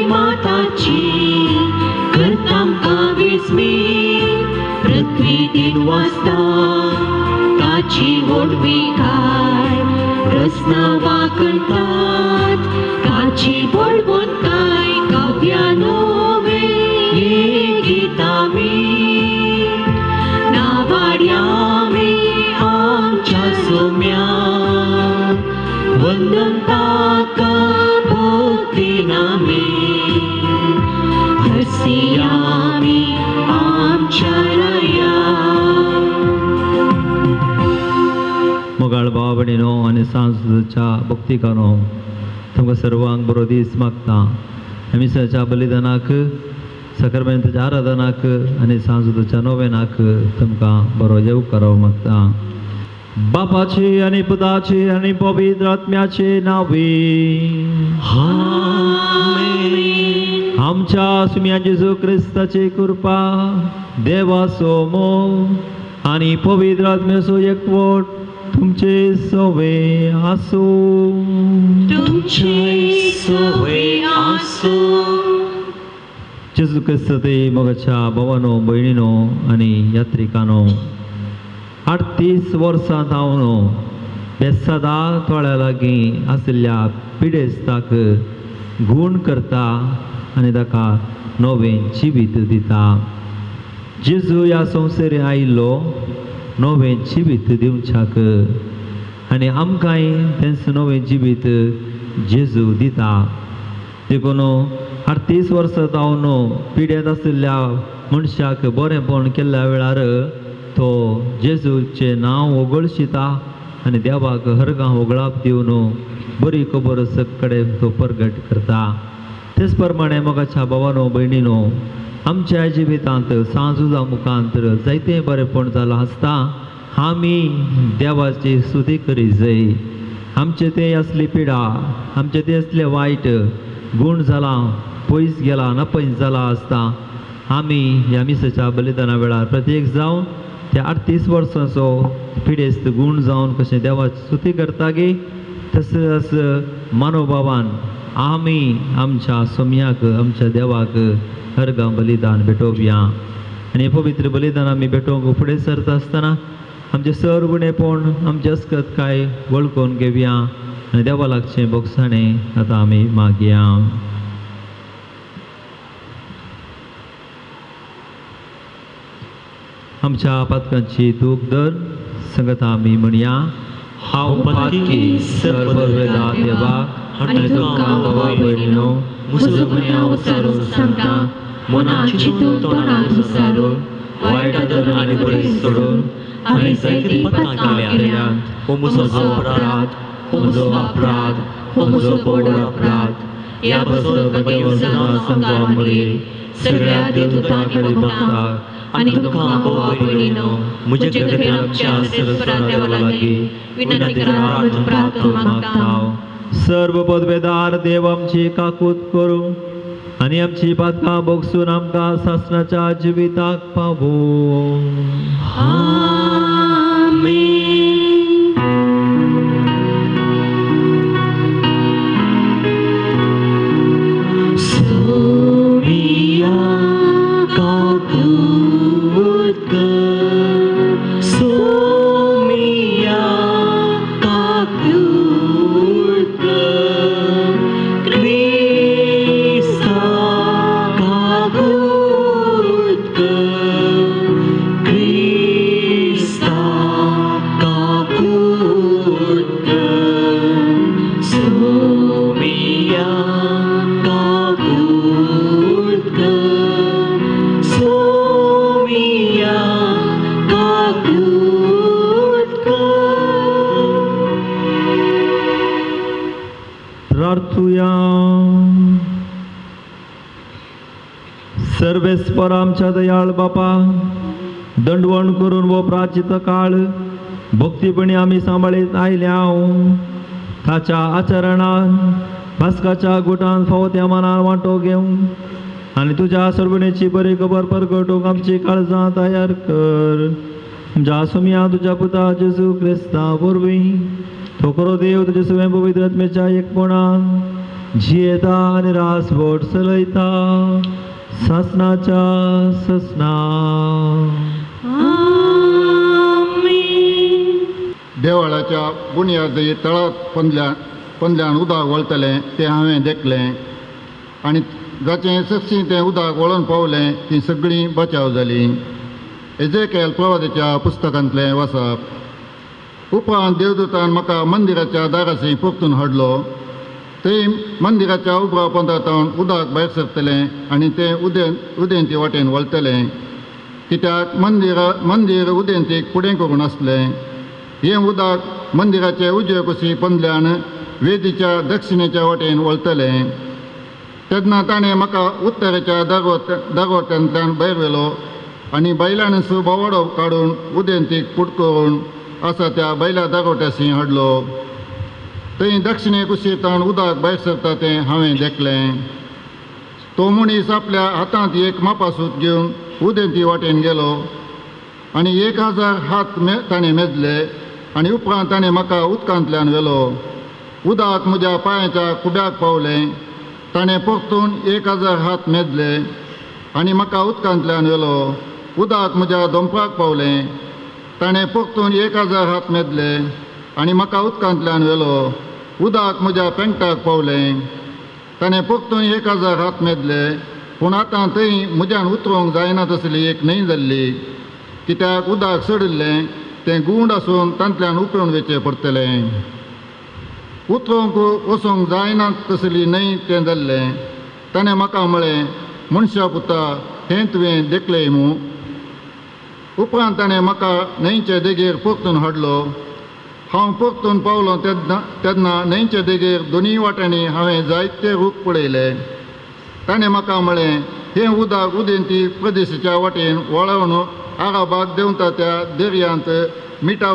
माताची करतामकां विस्मीत पृथ्वी दिन वाजता ताची व्हडविकाय रसनावा करतात ताची बळवंताय काव्यानोवे हे गीतामी नावाड्यामी आमच्या सोम्या वंदन ताका भक्तीनामी हरसियामी आमच्या राया. मोगाळ भाव भयणीनो आनी सांजच्या भक्तिकानो तुमकां सर्वांक बरो दीस मागता. मिसाच्या बलिदानाक साकरमेंताच्या आराधनाक आनी सांजच्या नोवेनाक तुमकां बरो येवकार मागता. बापाचे आनी पुताचे आनी पवित्र आत्म्याचे नावे आमेन. आमच्या सुम्या जेजू क्रिस्ताची कृपा देवाचो मोग आनी पवित्र आत्म्याचो एकवट तुमचे सवे आसूं. तुमचे सवे आसूं. जेजू क्रिस्त ते मोगाच्या भावानो भयणीनो आनी यात्रिकानो 38 वर्सां जावन बेसादा तोळ्या लागीं आशिल्ल्या पिडेस्ताक गूण करता आनी ताका नवें जिवीत दिता. जेजू ह्या संवसारी आयिल्लो नवें जिवीत दिवच्याक आनी आमकांय तेंच नवें जिवीत जेजू दिता. देखून 38 वर्सां जावन पिड्यांत आशिल्ल्या मनशाक बरेंपण केल्ल्या वेळार तो जेजूचें नांव वगळशिता आनी देवाक हरगां वगळाप दिवन बरी खबर सगळे तो परगट करता. तेच प्रमाणे मोगाच्या भावानो भयणीनो आमच्या जिवितांत सांजुजा मुखांत जायतें बरेंपण जालां आसता. आमी देवाची स्तुती करी जाय. आमचे ते असली पिडा आमचे ते असले वायट गूण जालां पयस गेला नपयस जाला आसता. आमी ह्या मिसाच्या बलिदाना वेळार प्रत्येक जावन त्या 38 वर्सांचो पिडेस्त गूण जावन कशें देवाची स्तुती करता गे तसंच मनोभावान आमी आमच्या सोम्याक आमच्या देवाक हरगां बलिदान भेटोवया. आनी पवित्र बलिदान आमी भेटोवंक फुडें सरता आसतना आमचें सर गुणेपण आमचें अस्कत काय वळखून घेवया आनी देवा लागचें बोगसाणें आतां आमी मागया. आमच्या पातकांची दूख दर संगत आमी म्हणया. हांव पातकी सर्ववेदा देवाक आनी तुमकां भावा भयणीनो म्हजो गुन्यांव विचारून सांगता मनान चिंतून तोंडान विचारून वायट आदर आनी बरें सोडून हांवें जायतीं पातकां केल्यांत. हो म्हजो अपराध, हो म्हजो अपराध, हो म्हजो व्हड अपराध. ह्या पासत म्हगे सांगा मरे सगळ्या देवदूतांनी भक्तांक आनी तुमकां भावा भयणीनो म्हजे खातीर आमच्या सर्वेस्परा देवा लागीं विनंती करात म्हूण प्रार्थना मागता. सर्व पदवेदार देव आमची काकूत करूं आनी आमची पातकां भोगसून आमकां सासणाच्या जिविताक पावोवं. आमेन. सोमिया काकूत कर, सोमिया काकूत कर, क्रिस्ता काकूत कर, क्रिस्ता काकूत कर, सोमिया काकूत कर, सोमिया काकूत कर. प्रार्थुया. सर्वेस्पर आमच्या दयाळ बापा दंडवण करून वो प्राचित काळ भक्तीपणी आमी सांबाळीत आयल्या. ताच्या आचरणान भास्काच्या गुटान फावो त्या मनान वांटो घेवं आनी तुज्या सर्वणेची बरी खबर परगटूंक आमची काळजां तयार कर. आमच्या सुमया तुज्या पुता जेजू क्रिस्ता वरवीं तो खरो देव तुजे सुवें पवित्र आत्म्याच्या एकपणान जियेता आनी रासवट चलयता सासनाच्या ससना. देवळाच्या बुन्यादी तळात पंदल्यान उदक वळतलें तें हांवें देखलें आनी जाचें सक्षी तें उदक वळून पावलें तीं सगळीं बचाव जालीं. एजेकेल प्रवादाच्या पुस्तकांतलें वाचप. उपरांत देवदूतान म्हाका मंदिराच्या दाराशी परतून हाडलो. थंय मंदिराच्या उबरा पोंदांत उदक भायर सरतलें आनी तें उदेंती वाटेन वळतलें, कित्याक मंदीर उदेंतीक फुडें करून आसलें. हें उदक मंदिराचे उजवे कुशी पंदल्यान वेदीच्या दक्षिणेच्या वाटेन वळतलें. तेन्ना ताणें म्हाका उत्तरेच्या दारवट्यांतल्यान भायर व्हेलो आनी बैलांनी भोंवाडो काडून उदेंतीक फूट करून आसा त्या बैला दारवट्याशी हाडलो. थंय दक्षिणे कुशींतल्यान उदक भायर सरता तें हांवें देखलें. तो मनीस आपल्या हातांत एक मापासूत घेवन उदेंती वाटेन गेलो आनी 1000 हात ताणें मेजले आनी उपरांत ताणें म्हाका उदकांतल्यान व्हेलो. उदक म्हज्या पांयाच्या खुब्याक पावलें. ताणें परतून 1000 हात मेजले आनी म्हाका उदकांतल्यान व्हेलो. उदक म्हज्या दोंपराक पावलें. ताणें परतून 1000 हात मेजले आनी म्हाका उदकांतल्यान व्हेलो. उदक म्हज्या पेंटाक पावलें. ताणें परतून 1000 हात मेजले, पूण आतां थंय म्हज्यान उतरूंक जायना तसली एक न्हंय जाल्ली, कित्याक उदक चडिल्लें तें गुंड आसून तांतल्यान उपळून वचचें पडटलें. उतरूंक वचूंक जायना तसली न्हंय तें जाल्लें. ताणें म्हाका म्हळें, मनशा पुता, हें तुवें देखलें मूं? उपरांत ताणें म्हाका न्हंयचे देगेर परतून हाडलो. हांव परतून पावलो तेन्ना न्हंयचे देगेर दोनूय वाटांनी हांवें जायते रूख पळयले. ताणें म्हाका म्हळें, हें उदक उदेंती प्रदेशाच्या वाटेन वळोवन आराबाक देंवता त्या दर्यांत मिठा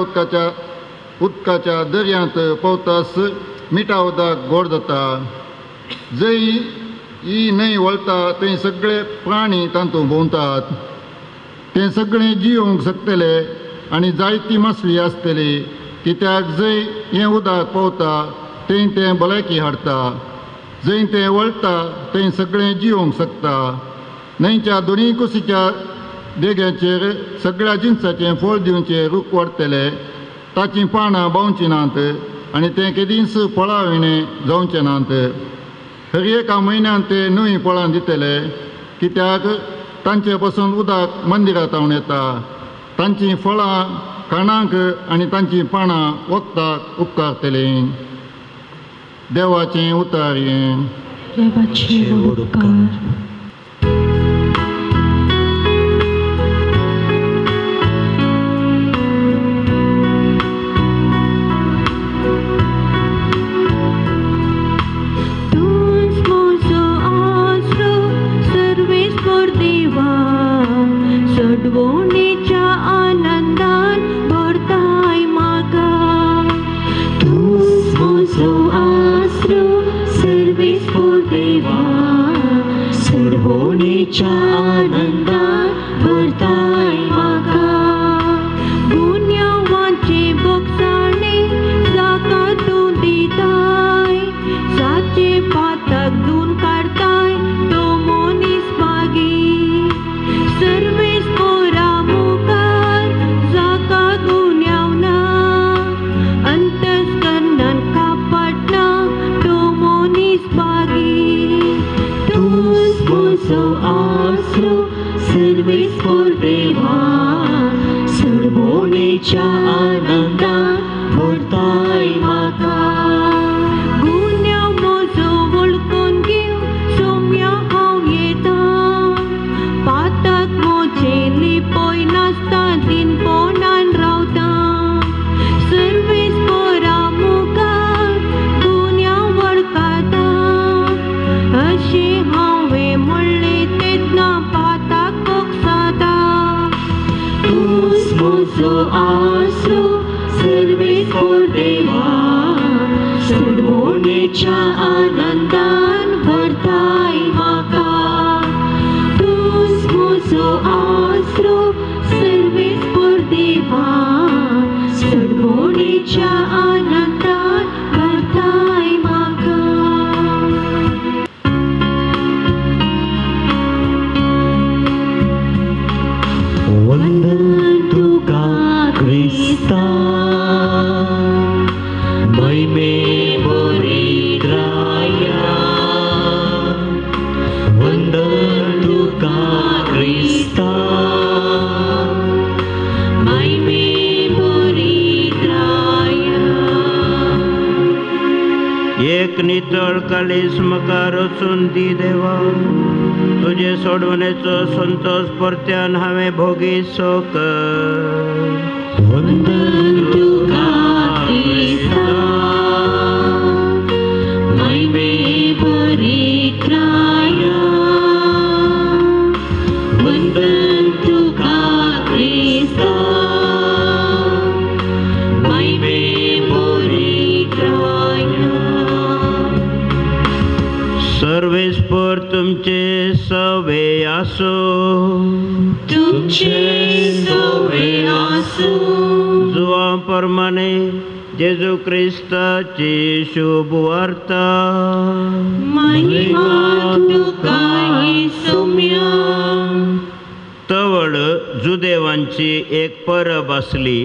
उदकाच्या दर्यांत पावतास मिठा उदक गोड जाता. जंय ही न्हंय वळटा थंय सगळे प्राणी तातूंत भोंवतात. ते सगळे जियोवंक शकतले आनी जायती मासळी आसतली, कित्याक जंय हें उदक पावता थंय तें भलायकी हाडटा. जंय तें वळटा थंय सगळें जियोवंक शकता. न्हंयच्या दोनूय कुशीच्या देग्याचेर सगळ्या जिनसाचें फळ दिवचें रूख वाडटले. ताचीं पानां बावचीं नात आनी तें केदींच फळां विणें जावचें नात. हर एका म्हयन्यांत ते नवीं फळां दितले, कित्याक तांचे पसून उदक मंदिरांत हांव येता. तांचीं फळां खाणांक आनी तांचीं पानां वखदाक उपकारतलीं. देवाचें उतर हें. देवाचे उपकार. सडवणेच्या आनंदान भरताय म्हाका. तूंच म्हजो आसरो सर्वेस्पोर देवा, सडवणेच्या आनंदान भरताय म्हाका. गुन्यांवांचे बोगसाणे जाका तूं दिताय, जाचे पाताक धुवन काडताय तो मनीस मागीर. सर्वेस्पोरा मुखार जाका गुन्यांव ना, अंतस्करणान कापट ना तो मनीस मागीर. तूंच म्हजो आसरो सर्वेस्पोर देवा, सडवणेच्या आनंदान भरताय म्हाका. गुन्यांव म्हजो वळखून घेव सोम्या हांव येता, पातक म्हजें लिपय नासता दिनपणान रावता. सर्वेस्पोरा मुखार गुन्यांव वळखता, अशें हांवें म्हणलें तेन्ना पातक भोगसता. तूंच म्हजो आसरो सर्वेस्पोर देवा, सडवणेच्या आनंदान भरताय म्हाका. तूंच म्हजो आसरो सर्वेस्पोर देवा, सडवणेच्या आनंदान भरताय म्हाका. काळीस म्हाका रचून दी देवा. तुजे सोडवणेचो संतोष परत्यान हांवें भोगी सोक. वंदन तुका क्रिस्ता, महिमे बरेक्राया. वंदन तुका क्रिस्ता, महिमे बरेक्राया. सर्वेस्पर तुमचे सवे आसो. तुमचे सवे आसो. जुआ प्रमाणे जेजू क्रिस्ताची शुभ वार्ता. महिमा तुका येसुम्या. तवळ जुदेवांची एक परब आसली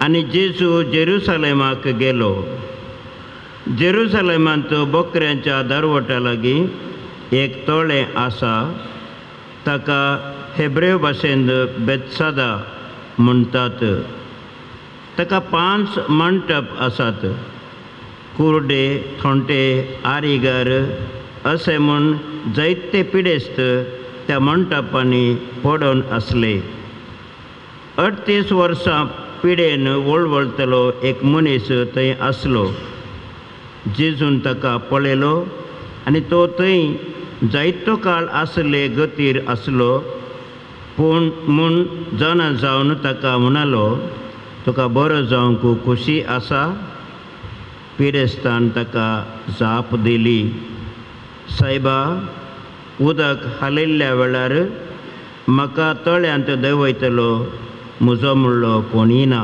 आनी जेजू जेरुसलेमाक गेलो. जेरुसलेमांत बकऱ्यांच्या दरवट्या लागीं एक तळें आसा, ताका हेब्रेव भाशेंत बेत्सादा म्हणटात. ताका 5 मंटप आसात. कुर्डे, थोंटे, आरिगर अशें म्हूण जायते पिडेस्त त्या मंटपांनी पडून आसले. 38 वर्सां पिडेन वळवळतलो एक मनीस थंय आसलो. जेजून ताका पळयलो आनी तो थंय जायतो काळ आसले गतीर आसलो. पूण म्हूण जाणा जावन ताका म्हणालो, तुका बरो जावंक खोशी आसा? पिरेस्तान ताका जाप दिली, सायबा, उदक हालयल्ल्या वेळार म्हाका तळ्यांत देंवयतलो म्हजो म्हणलो कोणीय ना.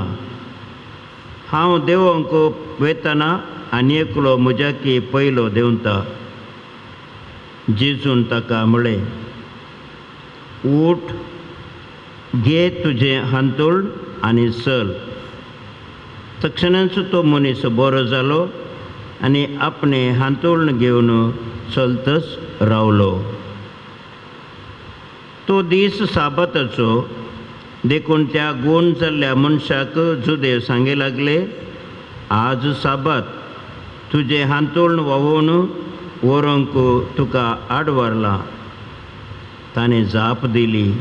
हांव देंवोंक वेतना आनी एकलो म्हज्याकी पयलो देंवता. जेजून ताका म्हळें, उठ, घे तुजें हांतूळ आनी चल. तक्षणांच तो मनीस बरो जालो आनी आपणें हांतूळ घेवन चलतच रावलो. तो दीस साबाताचो, देखून त्या गूण जाल्ल्या मनशाक जुदेव सांगे लागले, आज साबात, तुजें हांतूळ व्हांवोवन व्हरूंक तुका आडवारलां. ताणें जाप दिली,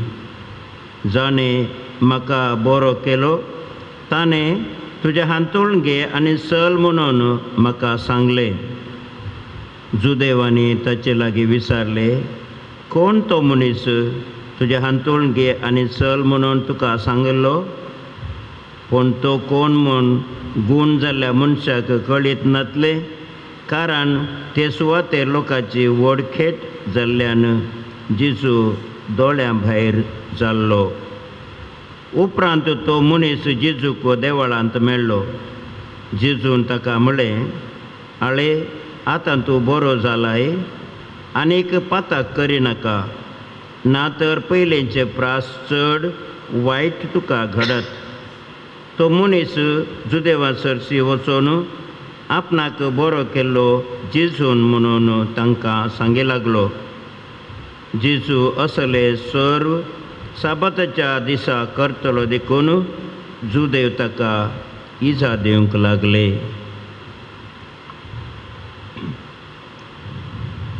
जाणें म्हाका बरो केलो ताणें तुजें हांतूळ घे आनी चल म्हणून म्हाका सांगलें. जुदेवांनी ताचे लागीं विचारलें, कोण तो मनीस तुजें हांतूळ घे आनी चल म्हणून तुका सांगिल्लो? पूण तो कोण म्हूण गूण जाल्ल्या मनशाक कळीत नातलें, कारण ते सुवातेर लोकांची वडखेट जाल्ल्यान जेजू दोळ्यां भायर जाल्लो. उपरांत तो मनीस जेजूक देवळांत मेळ्ळो. जेजून ताका म्हळें, आळे, आतां तूं बरो जालाय, आनीक पाताक करिनाका, ना तर पयलेंचे प्रास चड वायट तुका घडत. तो मनीस जुदेवा सरशी वचून आपणाक बरो केल्लो जेजून म्हणून तांकां सांगे लागलो. जेजू असले सर्व साबाताच्या दिसा करतलो देखून जुदेव ताका इजा दिवंक लागले.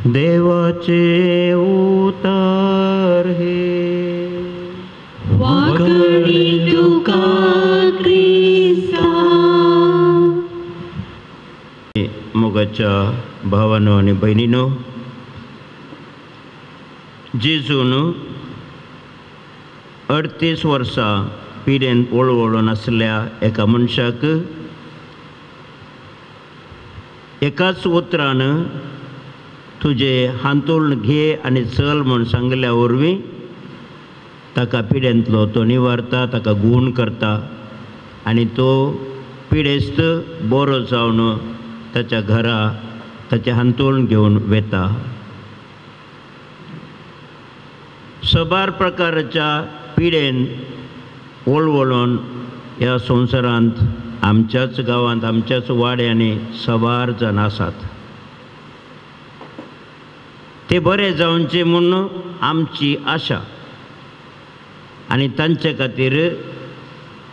देवाचे उतर हे. वाकडी तुका क्रिस्ता. मोगाच्या भावानो आनी भयणीनो, जेजून 38 वर्सां पिडेन वळवळून आसल्या एका मनशाक एकाच उतरान तुजें हांतूळ घे आनी चल म्हूण सांगल्या वरवीं ताका पिडेंतलो तो निवारता, ताका गूण करता आनी तो पिडेस्त बरो जावन ताच्या घरा ताचें हांतूळ घेवन वेता. सबार प्रकारच्या पिडेन वळवळून ह्या संवसारांत आमच्याच गांवांत आमच्याच वाड्यांनी सबार जाण आसात. ते बरे जावचे म्हूण आमची आशा आनी तांचे खातीर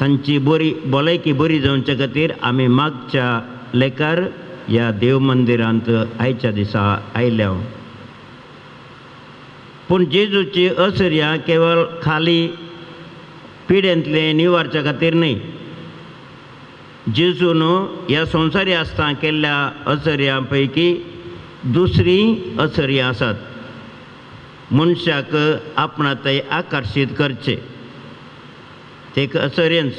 तांची बरी भलायकी बरी जावचे खातीर आमी मागच्या लेखार ह्या देव मंदिरांत आयच्या दिसा आयल्या. पूण जेजूची असर्या केवळ खाली पिडेंतलें निवारच्या खातीर न्हय. जेजून ह्या संवसारी आसतना केल्ल्या असर्यां पैकी दुसरी असर्यां आसात मनशाक आपणा थंय आकर्शीत करचे ते एक असर्यंच.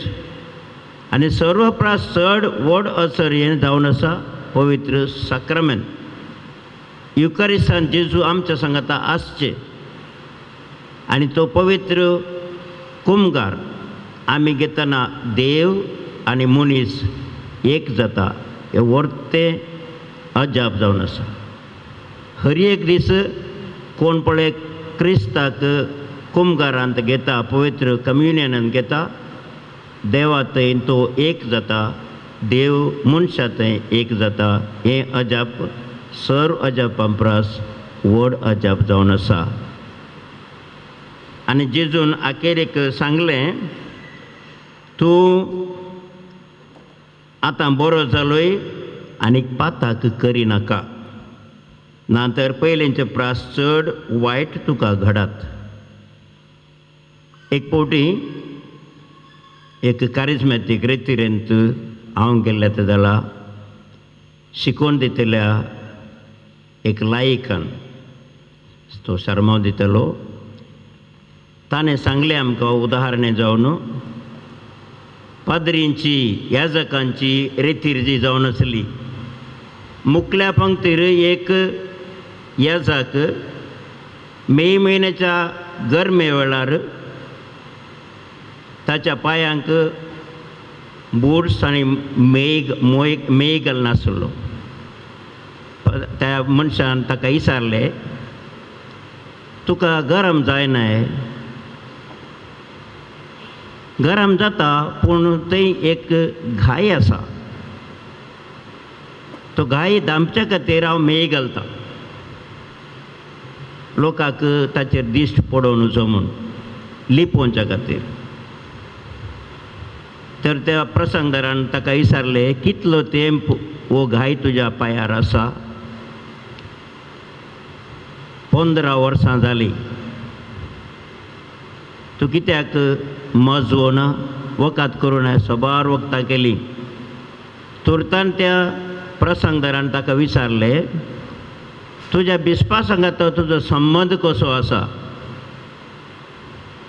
आनी सर्व प्रास चड व्हड असर्य जावन आसा पवित्र साक्रामेंत. युकारिस्तान जेजू आमच्या सांगाता आसचे आनी तो पवित्र कुमगार आमी घेतना देव आनी मनीस एक जाता हें वर्तें अजाप जावन आसा. हर एक दीस कोण पळय क्रिस्ताक कुमगारांत घेता, पवित्र कम्युनियनांत घेता, देवा थंय तो एक जाता, देव मनशा थंय एक जाता. हें अजाप सर्व अजापां परस व्हड अजाप जावन आसा. आनी जेजून अखेरेक सांगलें, तूं आतां बरो जालोय आनी पाताक करिनाका, ना तर पयलींचे प्रास चड वायट तुका घडात. एक फावटी एक कारिज्मॅटीक रेतिरेंत हांव गेल्ल्या ते जाल्यार शिकोवन दितल्या एक लायकान तो शर्माव दितलो. ताणें सांगलें आमकां उदाहरणें जावन पाद्रींची याजकांची रेतीर जी जावन आसली मुकल्या पंक्तीर एक याजक मे म्हयन्याच्या गरमे वेळार ताच्या पांयांक बुट्स आनी मेग मोय मेय घालनासलो. त्या मनशान ताका विचारलें, तुका गरम जायना? गरम जाता पूण थंय एक घाय आसा, तो घाय दामच्या खातीर हांव मेय घालता, लोकांक ताचेर दिश्ट पडोवं नजो म्हूण, लिपोवच्या खातीर. तर त्या प्रसंगदारान ताका विचारलें, कितलो तेंप हो घाय तुज्या पांयार आसा? 15 वर्सां जालीं. तूं कित्याक मजवना वखद करूं नये? सबार वखदां केलीं. तुर्तान त्या प्रसंगदारान ताका विचारलें, तुज्या बिस्पा सांगात तुजो संबंद कसो आसा?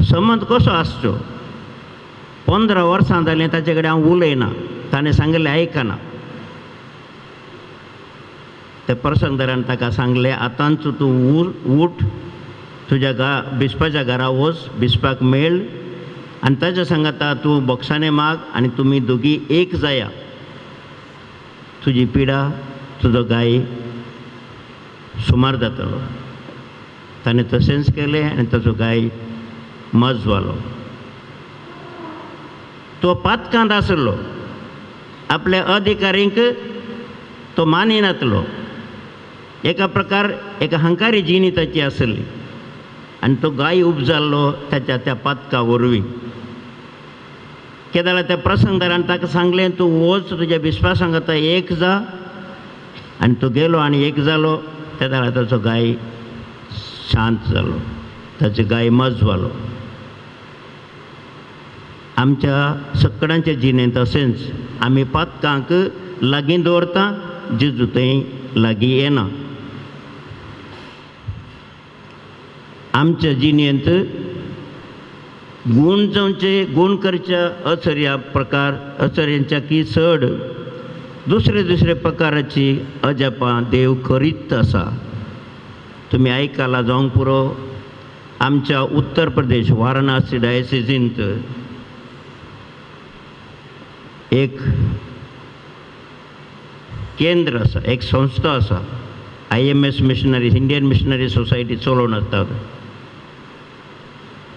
संबंद कसो आसचो? 15 वर्सां जालीं ताचे कडेन हांव उलयना, ताणें सांगिल्लें आयकना. त्या प्रसंगदारान ताका सांगलें, आतांच तूं उठ, तुज्या बिस्पाच्या घरा वच, बिस्पाक मेळ आनी ताच्या सांगाता तूं बोक्साने माग आनी तुमी दोगी एक जाया. तुजी पिडा तुजो गाय सुमार जातलो. ताणें तशेंच केलें आनी ताचो गाय मज जालो. तो पातकांत आसलो, आपल्या अधिकारींक तो मानिनातलो. एका प्रकार एका हंकारी जिणी ताची आसली आनी तो गाय उब जाल्लो ताच्या त्या पातका वरवीं. केदाळा त्या प्रसंगदारान ताका सांगलें, तूं वच तुज्या बिस्पा सांगाता एक जा. आनी तो गेलो आनी एक जालो. त्या वेळार ताचो गाय शांत जालो, ताचो गाय मज जालो. आमच्या सगळ्यांच्या जिणेंत तशेंच आमी पातकांक लागीं दवरता, जेजू थंय लागीं येना. आमच्या जिणेंत गूण जावचे, गूण करच्या असर्या प्रकार असर्यांच्या की चड दुसरे दुसरे प्रकाराची अजापां देव करीत आसा. तुमी आयकला जावंक पुरो, आमच्या उत्तर प्रदेश वाराणसी डायसिजींत एक केंद्र आसा, एक संस्था आसा, IMS missionary, Indian missionary society चलोवन आसतात.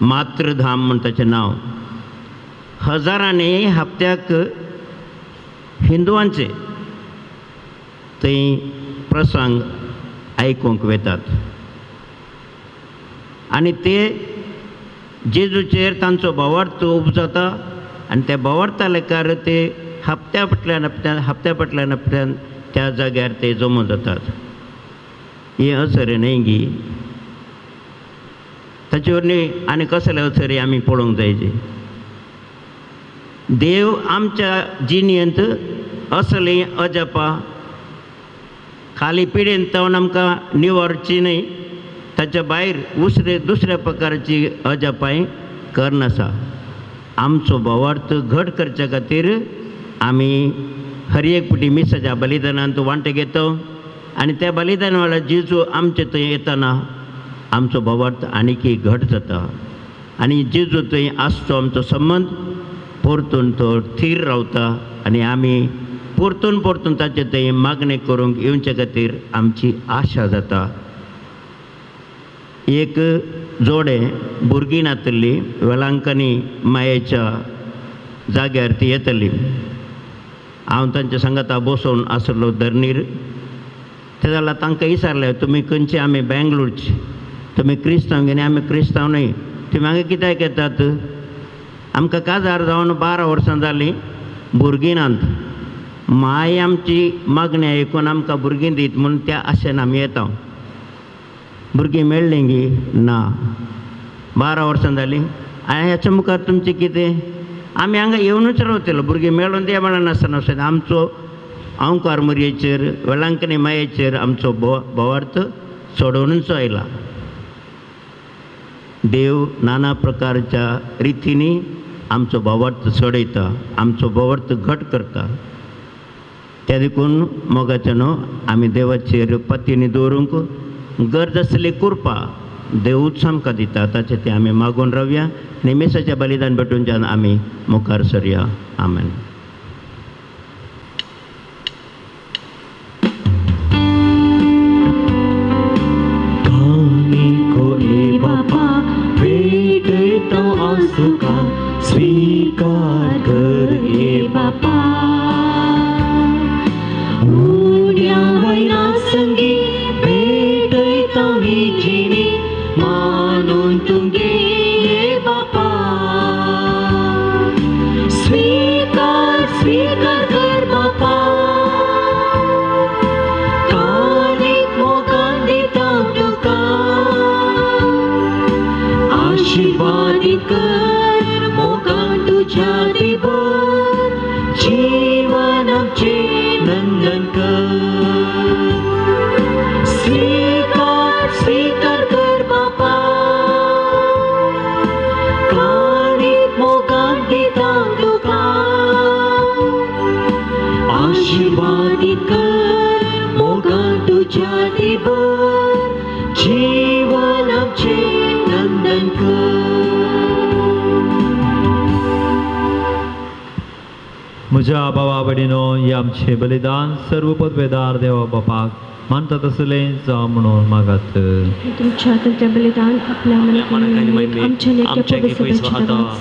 मातृधाम म्हूण ताचें नांव. हजारांनी हप्त्याक हिंदुवांचे थंय प्रसंग आयकूंक वेतात आनी ते जेजूचेर तांचो भावार्थ उब जाता आनी त्या भावार्था लेखार ते हप्त्या फाटल्यान हप्त्यान हप्त्या फाटल्यान हप्त्यान त्या जाग्यार ते जमो जातात. हें असरें न्हय गी? ताचे वरवीं आनी कसले असरे आमी पळोवंक जाय जे देव आमच्या जिणेंत असलीं अजापां खाली पिडेन जावन आमकां निवरची न्हय, ताच्या भायर दुसऱ्या प्रकारची अजापांय करनासा. आमचो भावार्थ घट करच्या खातीर आमी हर एक पटी मिसाच्या बलिदानांत वांटे घेता आनी त्या बलिदाना वेळार जेजू आमचे थंय येताना आमचो भावार्थ आनीकय घट जाता आनी जेजू थंय आसचो आमचो संबंद परतून तो थीर रावता आनी आमी परतून परतून ताचे थंय मागणें करूंक येवचे खातीर आमची आशा जाता. एक जोडें भुरगीं नातली वेलांकनी मायेच्या जाग्यार ती येतली. हांव तांच्या सांगाता बसोवन आसलो धरणीर. ते जाल्यार तांकां विचारलें, तुमी खंयचे? आमी बेंगलोरचे. तुमी क्रिस्तांव न्ही? आमी क्रिस्तांव न्हय. तुमी हांगा कित्याक येतात? आमकां काजार जावन 12 वर्सां जालीं, भुरगीं नात. माय आमची मागणी आयकून आमकां भुरगीं दीत म्हूण त्या आशेन आमी येता. भुरगीं मेळ्ळीं गी? ना. 12 वर्सां जालीं. आनी हाच्या मुखार तुमचें कितें? आमी हांगा येवनूच रावतलो, भुरगीं मेळून ते मेळनासतना आमचो अंकार मोरयेचेर वेळांकनी मायेचेर आमचो भावार्थ चडोवनूच आयला. देव नाना प्रकारच्या रितींनी आमचो भावार्थ चडयता, आमचो भावार्थ घट करता. त्या देखून मोगाच्या न्हू आमी देवाचेर पतींनी दवरूंक गरज आसली कृपा देवूच आमकां दिता, ताचें तें आमी मागून रावया आनी मिसाचें बलिदान भेटून आमी मुखार सरया. आमेन. स्वीकार कर गे बापा, उड्या वयला संगी भेटयता ही जिणी मानून तुगे बापा. स्वीकार स्वीकार कर बापा, कानीक मोगान दिता तुका, आशिर्वादीत कर मोगान तुज्या दिबर, जीवन आमचें नंदन कर. स्वीकार स्वीकार कर बापा, कानीक मोगान दिता तुका, आशिर्वादीत कर मोगान तुज्या दिबर, जीवन आमचें नंदन कर. म्हज्या बाबा भयणीनो, हें आमचें बलिदान सर्व पदवेदार देवा बापाक मानता तसलें जावं म्हणून मागात. तुमच्या हातांतलें बलिदान आपल्या मनाक आमच्या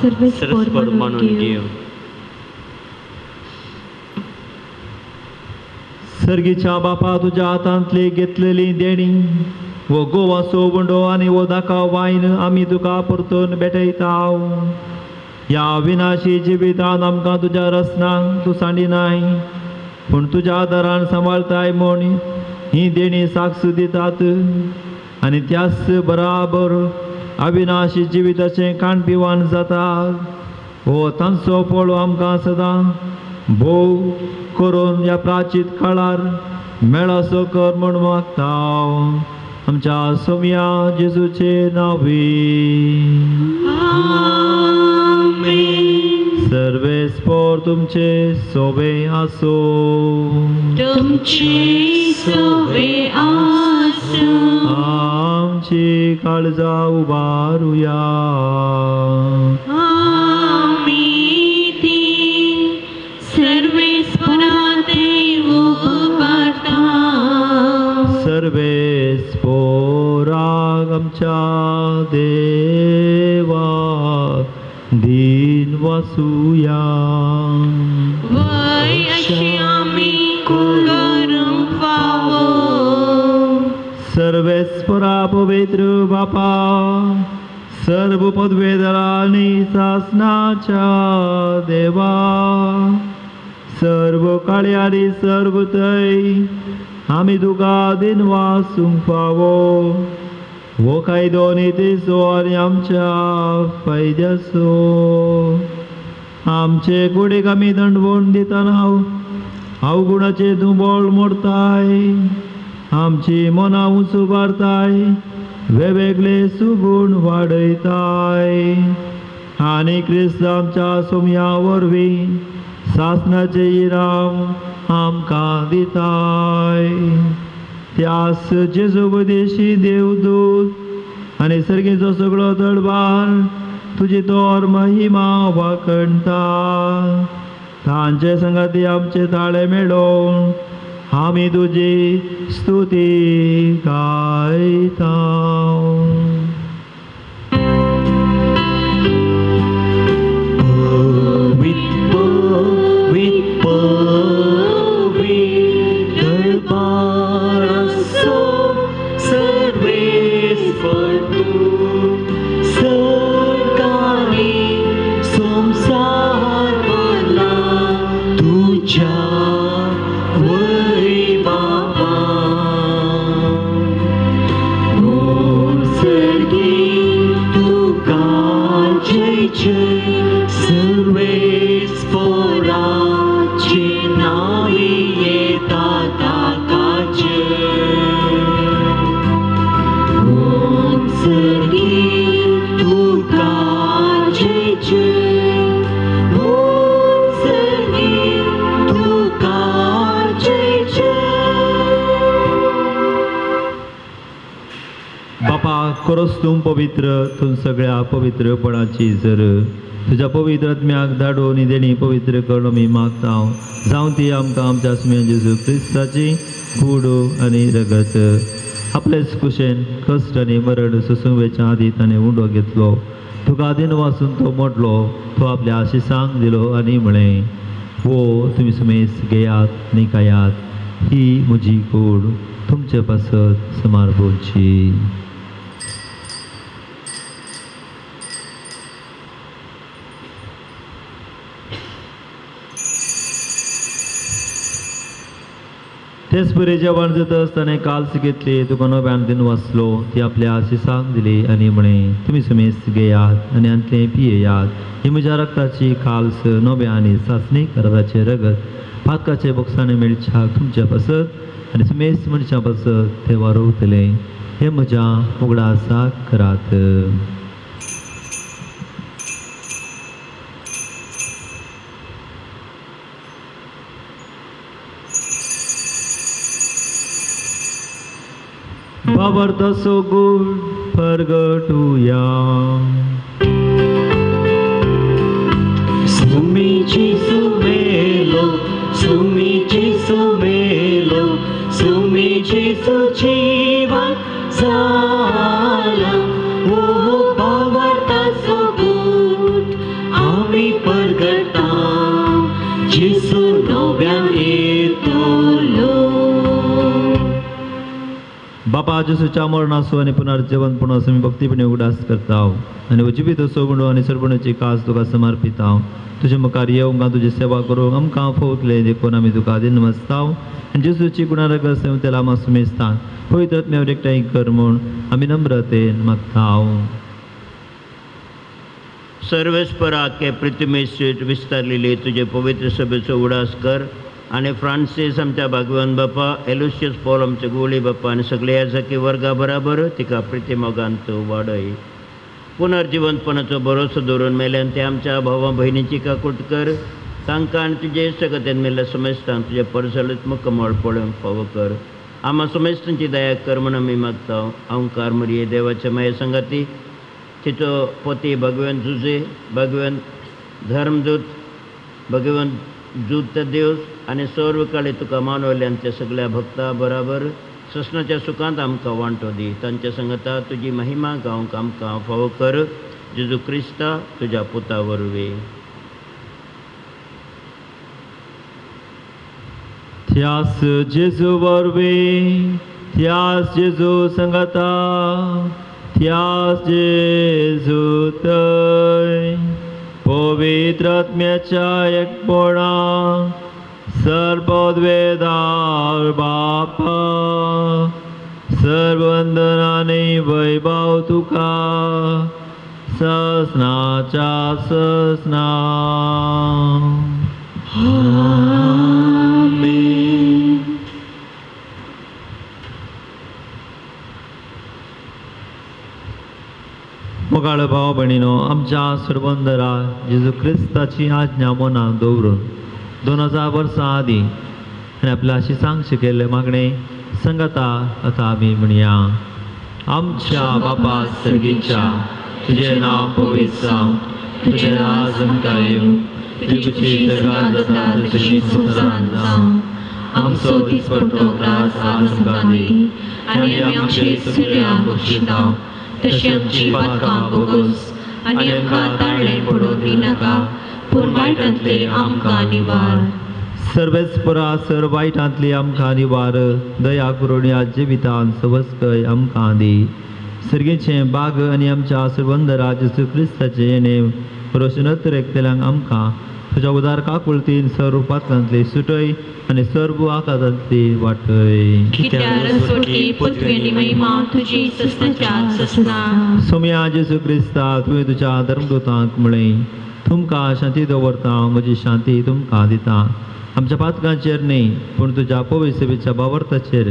सर्वेस्पर मानून घेवं. सर्गीच्या बापा, तुज्या हातांतली घेतलेली देणी वो गोवाचो उंडो आनी वो दाका वायन आमी तुका परतून भेटयता. ह्या विनाशी जिवितान आमकां तुज्या रसनांक तूं सांडिनाय, पूण तुज्या आदारान सांबाळताय म्हूण ही देणी साक्ष दितात आनी त्याच बराबर अविनाशी जिविताचें काणपिवान जाता. हो तांचो फळ आमकां सदां भोव करून ह्या प्राचीत काळार मेळासो कर म्हूण मागता आमच्या सोम्या जेजूचे नांवी. सर्वेस्पर तुमचे सोबे आसो. तुमचे सोबे आसो. आमची काळजा उबारुया. आमी ती सर्वेस्पराते उबारता. सर्वेस्पराक आमच्या देवा दीन वासुया. वय अशें आमी करूंक फावो. सर्वेस्परा पवित्र बापा, सर्व पदवेदरांनी सासनाच्या देवा, सर्व काळी आनी सर्व थंय आमी तुका दिनवासूंक फावो. हो कायदो नितीचो आनी आमच्या फायद्याचो. आमचे कुडीक आमी दंडवण दितना अवगुणाचे तूं बळ मोडताय, आमची मनां उंच उबारताय, वेगवेगळे सुगूण वाडयताय आनी क्रिस्त आमच्या सोम्या वरवीं सासणाचें इनाम आमकां दिताय. त्यास जेजू उपदेशी देवदूत आनी सर्गेचो सगळो दरबार तुजी तोर महिमा वाखणता. तांचे संगाती आमचे ताळे मेळोवन आमी तुजी स्तुती गायता. खरोच तूं पवित्र, तूं सगळ्या पवित्रपणाची जर तुज्या पवित्र आत्म्याक धाडून देणी पवित्र करून आमी मागता. जावं ती आमकां आमच्या सुम्या जेजू क्रिस्ताची कूड आनी रगत. आपलेच कुशेन कश्ट आनी मरण सोसूंक आदी ताणें उंडो घेतलो. तुका आदीन वासून तो मोडलो, तो आपल्या आशिसांक दिलो आनी म्हळें, हो तुमी सुमेस घेयात आनी खायात, ही म्हजी कूड तुमचे पासत समारपोवची. तेच बरे जेवण जाता आसतना काल्स घेतली, तुका नव्यान दिन वाचलो, ती आपल्या आशिसांक दिली आनी म्हळें, तुमी सुमेस घेयात आनी आंतलें पियेयात, ही म्हज्या रक्ताची काल्स नव्या आनी सासणी कराराचें रगत पातकाचे बोक्सांनी मेळच्या तुमच्या पासत आनी सुमेस मनशां पासत तें वारोवतलें. हें म्हज्या उगडासाक करात. बाबर्ताचो गुण परगटुया. सुमीची सुमेलो, सुमीची सुमेलो, सुमीची सुजीवन जाला. ओ बाबर्ताचो गुण आमी परगटा, जेसू नव्यान येतलो. बापा जेसूच्या मरणाचो आनी पुनर्जीवनपणाचो आमी भक्तीपणे उगडास करता आनी जिवीत सोबणो आनी सरपणाची कास तुका समर्पिता. तुजे मुखार येवंक तुजी सेवा करूंक आमकां फोवतलें देखून आमी तुका दिनमस्ता आनी जेसूची गुणारगत संवतेला मासुमेस्तान पवित्र आत्म्यावर एकठांय कर म्हूण आमी नम्रतेन मागता. सर्वेस्पराके पृथ्वी विस्तारलेली तुजे पवित्र सभेचो उडास कर आनी फ्रांसीस आमच्या भागवान बापा, एलुशियस पॉल आमचे गोळी बापा आनी सगळे याजकी वर्गा बराबर तिका प्रितीमोगान तूं वाडय. पुनर्जिवंतपणाचो भरोसो दवरून मेल्यान ते आमच्या भावा भयणीची काकूट कर, तांकां आनी तुजे इश्टगतेन मेल्ल्या समेस्तांक तुजें परसलीत मुकमळ पळोवंक फावो कर. आमा समेस्तांची दया कर म्हूण आमी मागता. ओंकार मरिये देवाच्या माये संगाती, तिचो पती भगवान जुजे, भगवान धर्मदूत, भगवान जूत देवस आनी सर्व काळी तुका मानवल्यान त्या सगळ्या भक्ता बराबर ससनाच्या सुखांत आमकां वांटो दी. तांच्या संगता तुजी महिमा गावंक आमकां फावो कर. जेजू क्रिस्ता तुज्या पुता वरवीं. त्यास जेजू वरवीं, त्यास जेजू संगता, त्यास जेजू थंय पवित्र आत्म्याच्या एकपणा सर्वद्वेदार बापा सर्वंदनाने वैभव तुका ससनाच्या ससना. आमेन. मोगाळ भाव भयणीनो, आमच्या सरबंदरा जेजू क्रिस्ताची आज्ञा मनाक दवरून 2000 वर्सां आदीं आनी आपल्या अशी सांग शिकयल्ले मागणें संगता आतां आमी म्हणया. आमच्या बापा सर्गीच्या, तुजें नांव पवित्र जावं, तुजें राज आमकां येवं, तुजी खुशी जगांत जाता तशी संवसारांत जावं. आमचो दिसपट्टो ग्रास आज आमकां दी आनी आमी आमचे सुर्या बक्षिता तशी आमची पातकां भोगोस आनी आमकां ताळें पडून दिनाका, पूण वायटांतले आमकां निवार. सर्वेस्परा सर वायटांतली आमकां निवार, दया करून ह्या जिवितान सवस्कय आमकां दी. सर्गेचें बाग आनी आमच्या सरबंदरा जेजू क्रिस्ताचें येणें रोशनत रेखतल्यांक आमकां तुज्या उदार काकुळतीन सर्व पात्रांतली सुटय आनी सर्व आकारांतली वाटय. सोम्या जेजू क्रिस्ता, तुवें तुज्या धर्मदूतांक म्हळें, तुमकां शांती दवरता, म्हजी शांती तुमकां दिता. आमच्या पातकांचेर न्ही पूण तुज्या पवित्रसेवेच्या बावर्ताचेर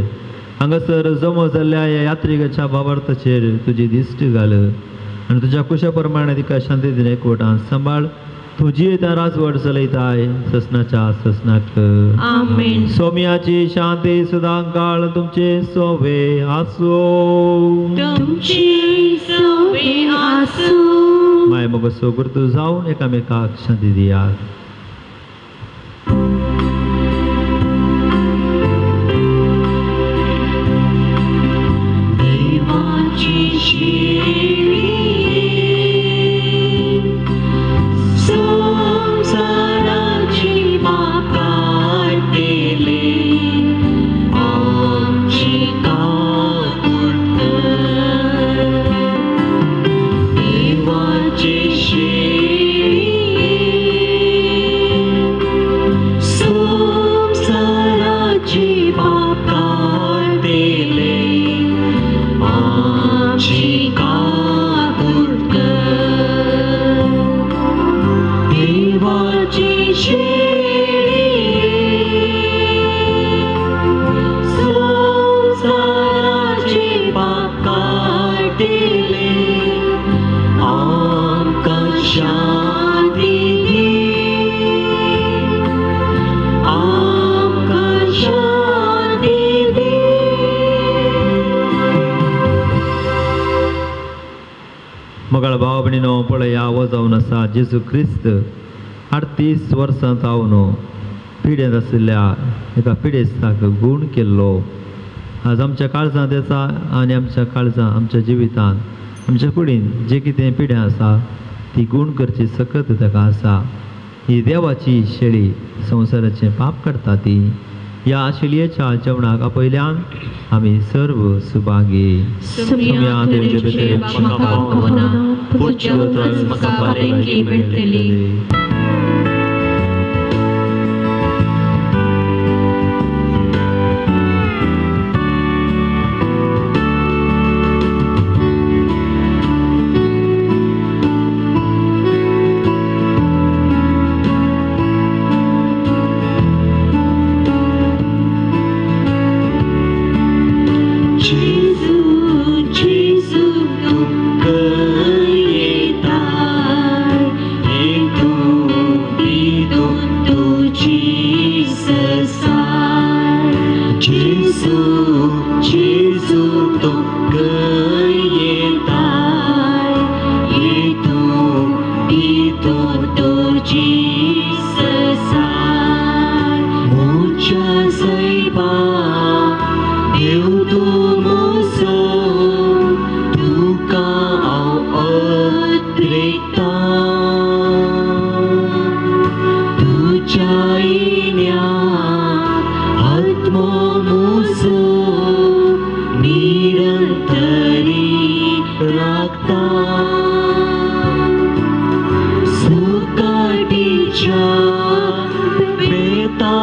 हांगासर जमो जाल्ल्या ह्या यात्रिकाच्या बावर्ताचेर तुजी दिश्ट घाल आनी तुज्या कुशा प्रमाणे तिका शांती दिवन एकवटान सांबाळ. तुजी त्या राजवट चलयताय ससनाच्या ससनाक. आमेन. सोम्याची शांती सदां काळ तुमचे सोवे आसूं. तुमचे सोवे आसूं. माय मोगसो गुर्तू जावन एकामेकाक शांती दियात. देवाची शेळी संसाराची पाप काडटले, आमची काकूट कर. देवाची शेळी संसाराची पाप काडटले, आमची काकूट कर. देवाची शेळी संसाराची पाप काडटले, आमकां शांती दी, आमकां शांती दी. मोगाळ भाव भयणीनो, पळया हो जावन आसा जेजू क्रिस्त 38 वर्सां जावन पिडेंत आशिल्ल्या एका पिडेस्ताक गूण केल्लो. आज आमच्या काळजांत येता आनी आमच्या काळजां आमच्या जिवितांत आमच्या कुडीन जे कितें पिड्यां आसा ती गूण करची सकत ताका आसा. ही देवाची शेळी संवसाराचें पाप काडटा ती. ह्या शेळयेच्या जेवणाक आपयल्यान आमी सर्व सुभागी. सोम्या तुजें म्हाका पावना, पूण तुज्या उपरांत म्हाका भलायकी मेळटली. जेजू जेजू तुका येताय, येतूं दितूं तुजी ससाय. जेजू जेजू तुका येताय, येतूं दितूं तुजी ससाय. म्हज्या सैबा देव तूं म्हजो, तुका हांव अद्रेकतां. तुज्या येण्याक आत्मो म्हजो निरंतरी राखता. सुकाटीच्या बेता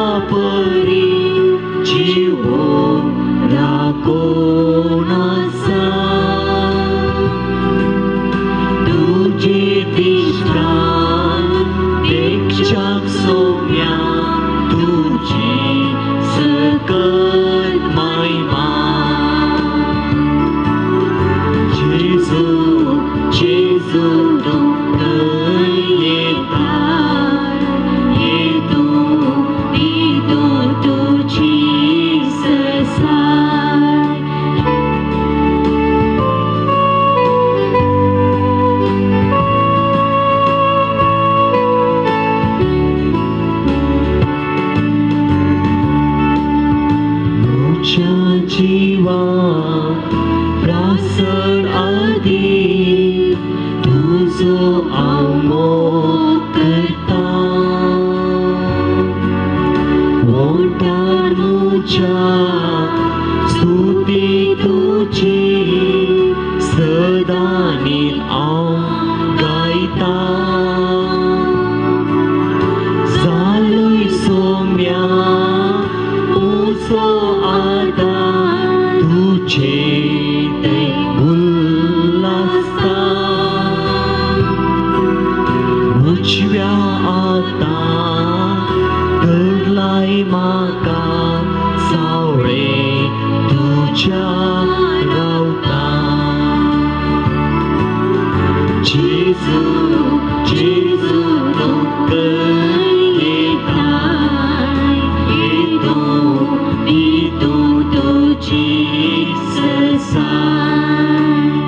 तुजो हांव मोग करता ओंठार म्हज्या स्तुती तुजी सदांनी हांव गायता जालोय सोम्या म्हजो आदार तुजे थंय उल्हासता उजव्या हातान धरलाय म्हाका सावळे तुज्या रावता जेजू जेजू तूं येताय येतूं तुजी ससाय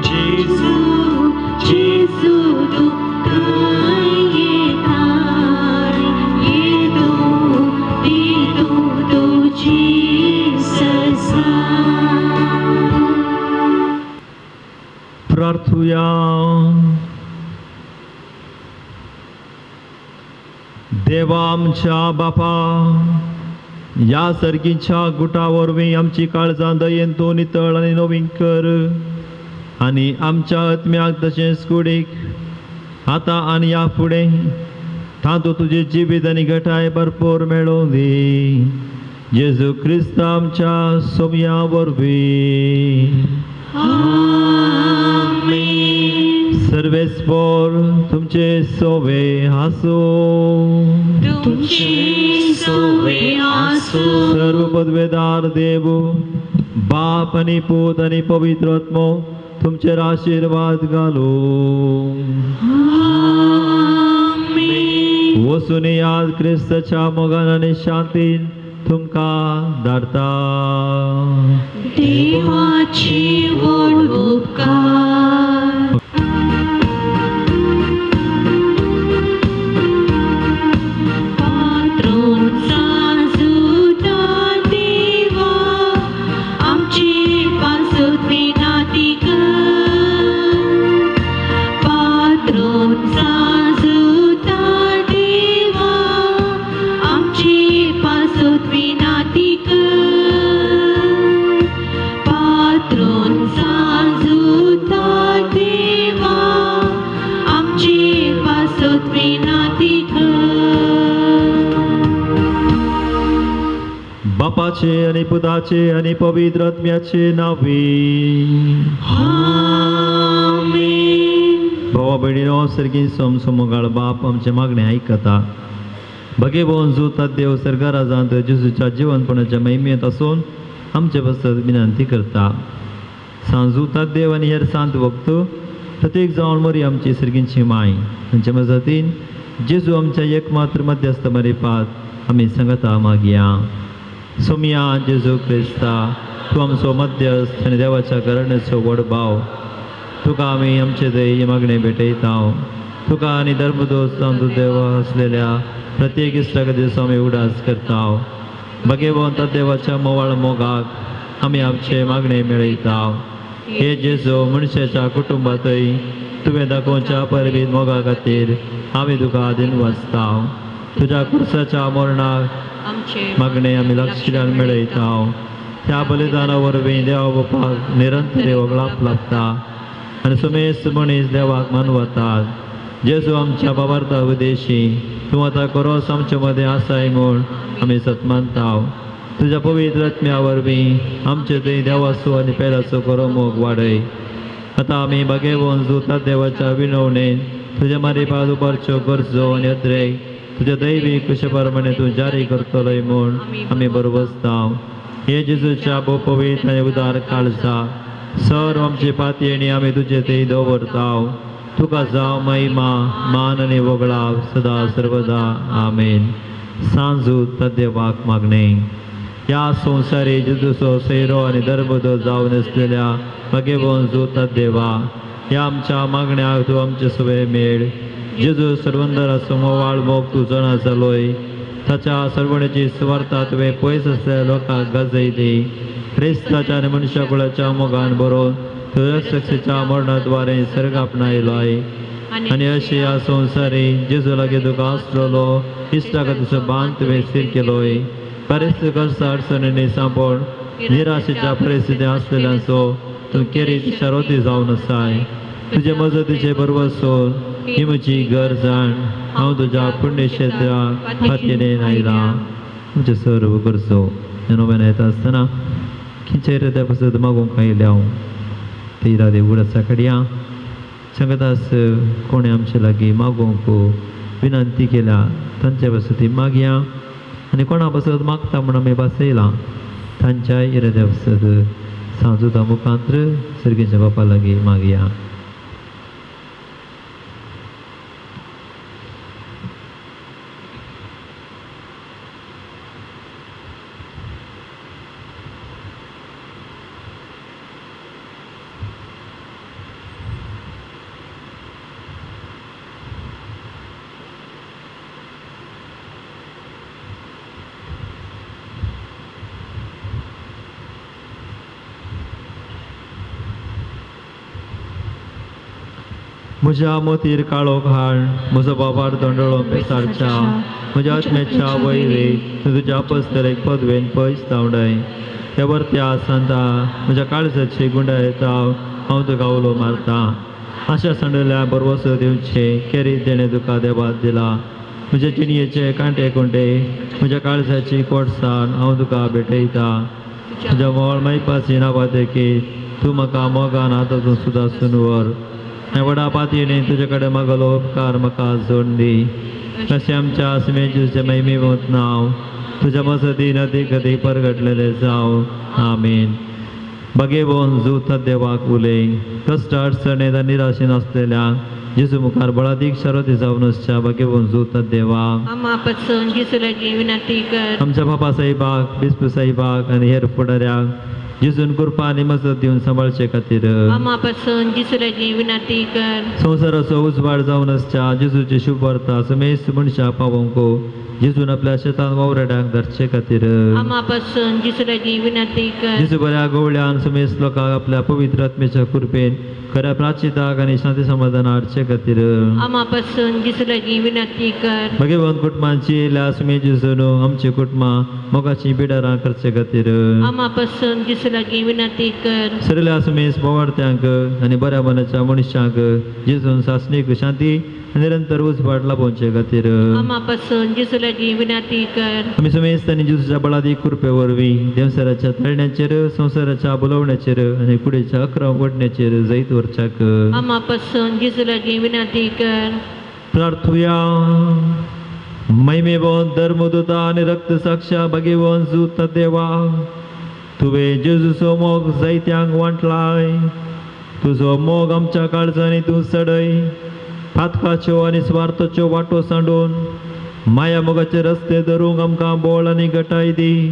जेजू जेजू तूं येताय येतूं तुजी ससाय. प्रार्थुया. देवा आमच्या बापा ह्या सर्गीच्या गुटा वरवीं आमची काळजां दयेन तूं नितळ आनी नवीन कर आनी आमच्या आत्म्याक तशेंच कुडीक आतां आनी ह्या फुडें तातूंत तुजें जिवीत आनी घटाय भरपूर मेळोवं दी जेजू क्रिस्त आमच्या सोम्या वरवीं. सर्वेस्पोर तुमचे सोवे आसूं तुमचे सोवे आसूं. सर्व पदवेदार देव बाप आनी पूत आनी पवित्र आत्मो तुमचेर आशिर्वाद घालूं. वचून याद क्रिस्ताच्या मोगान आनी शांतीन तुमकां धाडता. देवाची व्हड उपकार. बापाचे आनी पुताचे आनी पवित्र आत्म्याचे नांवी. भावा भयणीनो सर्गीन सोमसोमोगाळ बाप आमचे मागणें आयकता. भगेभोवन जुता देव सर्गाराजांत जेजूच्या जिवनपणाच्या महिमेंत आसून आमचे पासत विनंती करता. सांजुता देव आनी हेर सांत भक्त प्रत्येक जावन मरी आमची सर्गींची माय तांचे मजतीन जेजू आमच्या एकमात्र मध्यस्थ मरिपात आमी सांगता मागया. सोमिया जेजू क्रिस्ता तूं आमचो मध्यस्थ आनी देवाच्या घराण्याचो व्हड भाव तुका आमी आमचे दय मागणें भेटयता. तुका आनी धर्मदोस जावन देव आसलेल्या प्रत्येक इश्टा खातीर आमी उगडास करता. भगेवंत देवाच्या मोवाळ मोगाक आमी आमचे मागणें मेळयता. हे जेजू मनशाच्या कुटुंबांतय तुवें दाखोवच्या परबीत मोगा खातीर आमी तुका दिनवासता. तुज्या कुर्साच्या मरणाक मागणें आमी लक्षान मेळयता. त्या बलिदाना वरवीं देवा बापाक निरंतर वगळाप लागता आनी सुमेस्त मनीस देवाक मानवतात. जेजू आमच्या बाबार्था उदेशी तूं आतां खरोच आमचे मदें आसाय म्हूण आमी सतमानता. तुज्या पवित्र आत्म्या वरवीं आमचे थंय देवाचो आनी पेलाचो खरो मोग वाडय. आतां आमी बागेवन जुता देवाच्या विनवणेन तुज्या मारिपाद उबारच्यो गरजो आनी अद्रेक तुज्या दैवीक कुशे प्रमाणे तूं जारी करतलोय म्हूण आमी बरबसता. हे जेजूच्या भोव पवित्र आनी उदार काळजा सर्व आमची पातयेणी आमी तुजे थंय दवरता. तुका जावं महिमा मान आनी वगळाव सदा सर्वदा. आमेन. सांजू तद्देवाक मागणें. ह्या संवसारी जेजूचो सैरो आनी धर्मदो जावन आसलेल्या भगेवन जुता देवा ह्या आमच्या मागण्याक तूं आमचे सवे मेळ. जेजू सर्वंदराचो मोवाळ मोग तूं जाणा जालोय. ताच्या सर्वणेची सुवार्ता तुवें पयस आसलेल्या लोकांक गाजयली. क्रिस्ताच्या आनी मनशा कुळाच्या मोगान बरोवन तुज्या शक्तीच्या मरणाद्वारे सर्ग आपणायलोय. आनी अशें ह्या संवसारी जेजू लागीं तुका आसलेलो इश्टागतीचो बांद तुवें स्थीर केलोय. परिस्थिती कश्ट अडचणींनी सांपोवन निराशेच्या परिस्थिती आसलेल्यांचो तूं केरीत शारोती जावन आसाय. तुजे मजतीचे बरवसून ही म्हजी गरज जाण हांव तुज्या पुण्यक्षेत्रा खातीर आयलां. आमचें सर्व करचो नोवेन येता आसतना खंयच्या इराद्या पासत मागूंक आयल्या हांव ते इरादे उगडासा काडया. सांगतास कोणें आमचे लागीं मागूंक विनंती केल्या तांचे पासत ती मागया आनी कोणा पासत मागता म्हूण आमी भासयलां तांच्याय इराद्या पासत सांजुता मुखांत्र सर्गीच्या बापा लागीं मागया. म्हज्या मोतीर काळोख हाड, म्हजो बाबार दोंडळो पेसाडच्या, म्हज्या आत्म्याच्या वयरी तूं तुज्या पस्तरेक पदवेन पयस धांवडाय. त्या वरत्या सांता म्हज्या काळजाची गुंडाय येता हांव तुका उलो मारता. आशा सांडल्या बरवसो दिवचे केरी देणें तुका देवात दिला. म्हज्या जिणयेचे कांटे कुंटे म्हज्या काळजाची कोटसाण हांव तुका भेटयता. म्हज्या मोळ मायपासी नाबादेकी तूं म्हाका मोगान आतां सुद्दां सुनवर. व्हडा पातयेने तुजे कडेन मागलो उपकार म्हाका जोड दी. तशें आमच्या सुमेजूचे महिमेवंत नांव तुज्या मजतीन अदीक अदीक परगटलेलें जावं. आमेन. बगेवन जूत देवाक उलय. कश्ट अडचणेंत आनी निराशेन आसलेल्या जेजू मुखार बळादीक शरती जावन आसच्या बगेवन जूत देवा आमच्या बापा साहेबाक, बिस्पू साहेबाक आनी हेर फुडाऱ्यांक जेजून कृपा आनी मजत दिवन सांबाळचे खातीर संवसाराचो उजवाड जावन आसच्या जेजूची शुभवार्ता समेस्त मनशाक पावोवंक जेजून आपल्या शेतान वावराड्यांक धाडचे खातीर जेजू बऱ्या गवळ्यान समेस्त लोकांक आपल्या पवित्र आत्म्याच्या कृपेन खऱ्या प्राचिताक आनी शांती समाधान हाडचे खातीर भगवंत कुटुंबांची येयल्या सुमे जेजून आमची कुटुंबां मोगाची बिडारां करचे खातीर सरल्या सुमेस बोवार्त्यांक आनी बऱ्या मनाच्या मनशांक जेजून सासणीक शांती निरंतर उजवाड लाभोवचे खातीर आमी सुमेस्त आनी जेजूच्या बळादीक कृपे वरवीं देवसराच्या तळण्याचेर, संवसाराच्या बोलवण्याचेर आनी कुडीच्या अक्रम वडण्याचेर जैत व्हरच्याक प्रार्थुया. महिमेवन धर्मदूता आनी रक्त साक्षा भगेवन जूत देवा, तुवें जेजूचो मोग जायत्यांक वांटलाय. तुजो मोग आमच्या काळजांनी तूं चडय. पातकाच्यो आनी स्वार्थाच्यो वाटो सांडून माया मोगाचे रस्ते धरूंक आमकां बोळ आनी गटाय दी.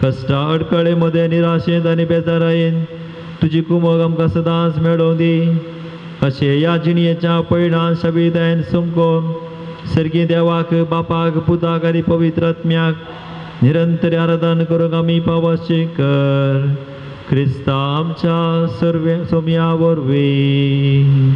कश्टा अडकळे मदें निराशेंत आनी बेजारायेन तुजी कुमोग आमकां सदांच मेळोवं दी. अशें ह्या जिणयेच्या पयणान शबिदायन सुमकोन सर्गी देवाक, बापाक, पुताक आनी पवित्र आत्म्याक निरंतर आराधन करूंक आमी पावशी कर. क्रिस्ता आमच्या सर्वे सोम्या वरवीं.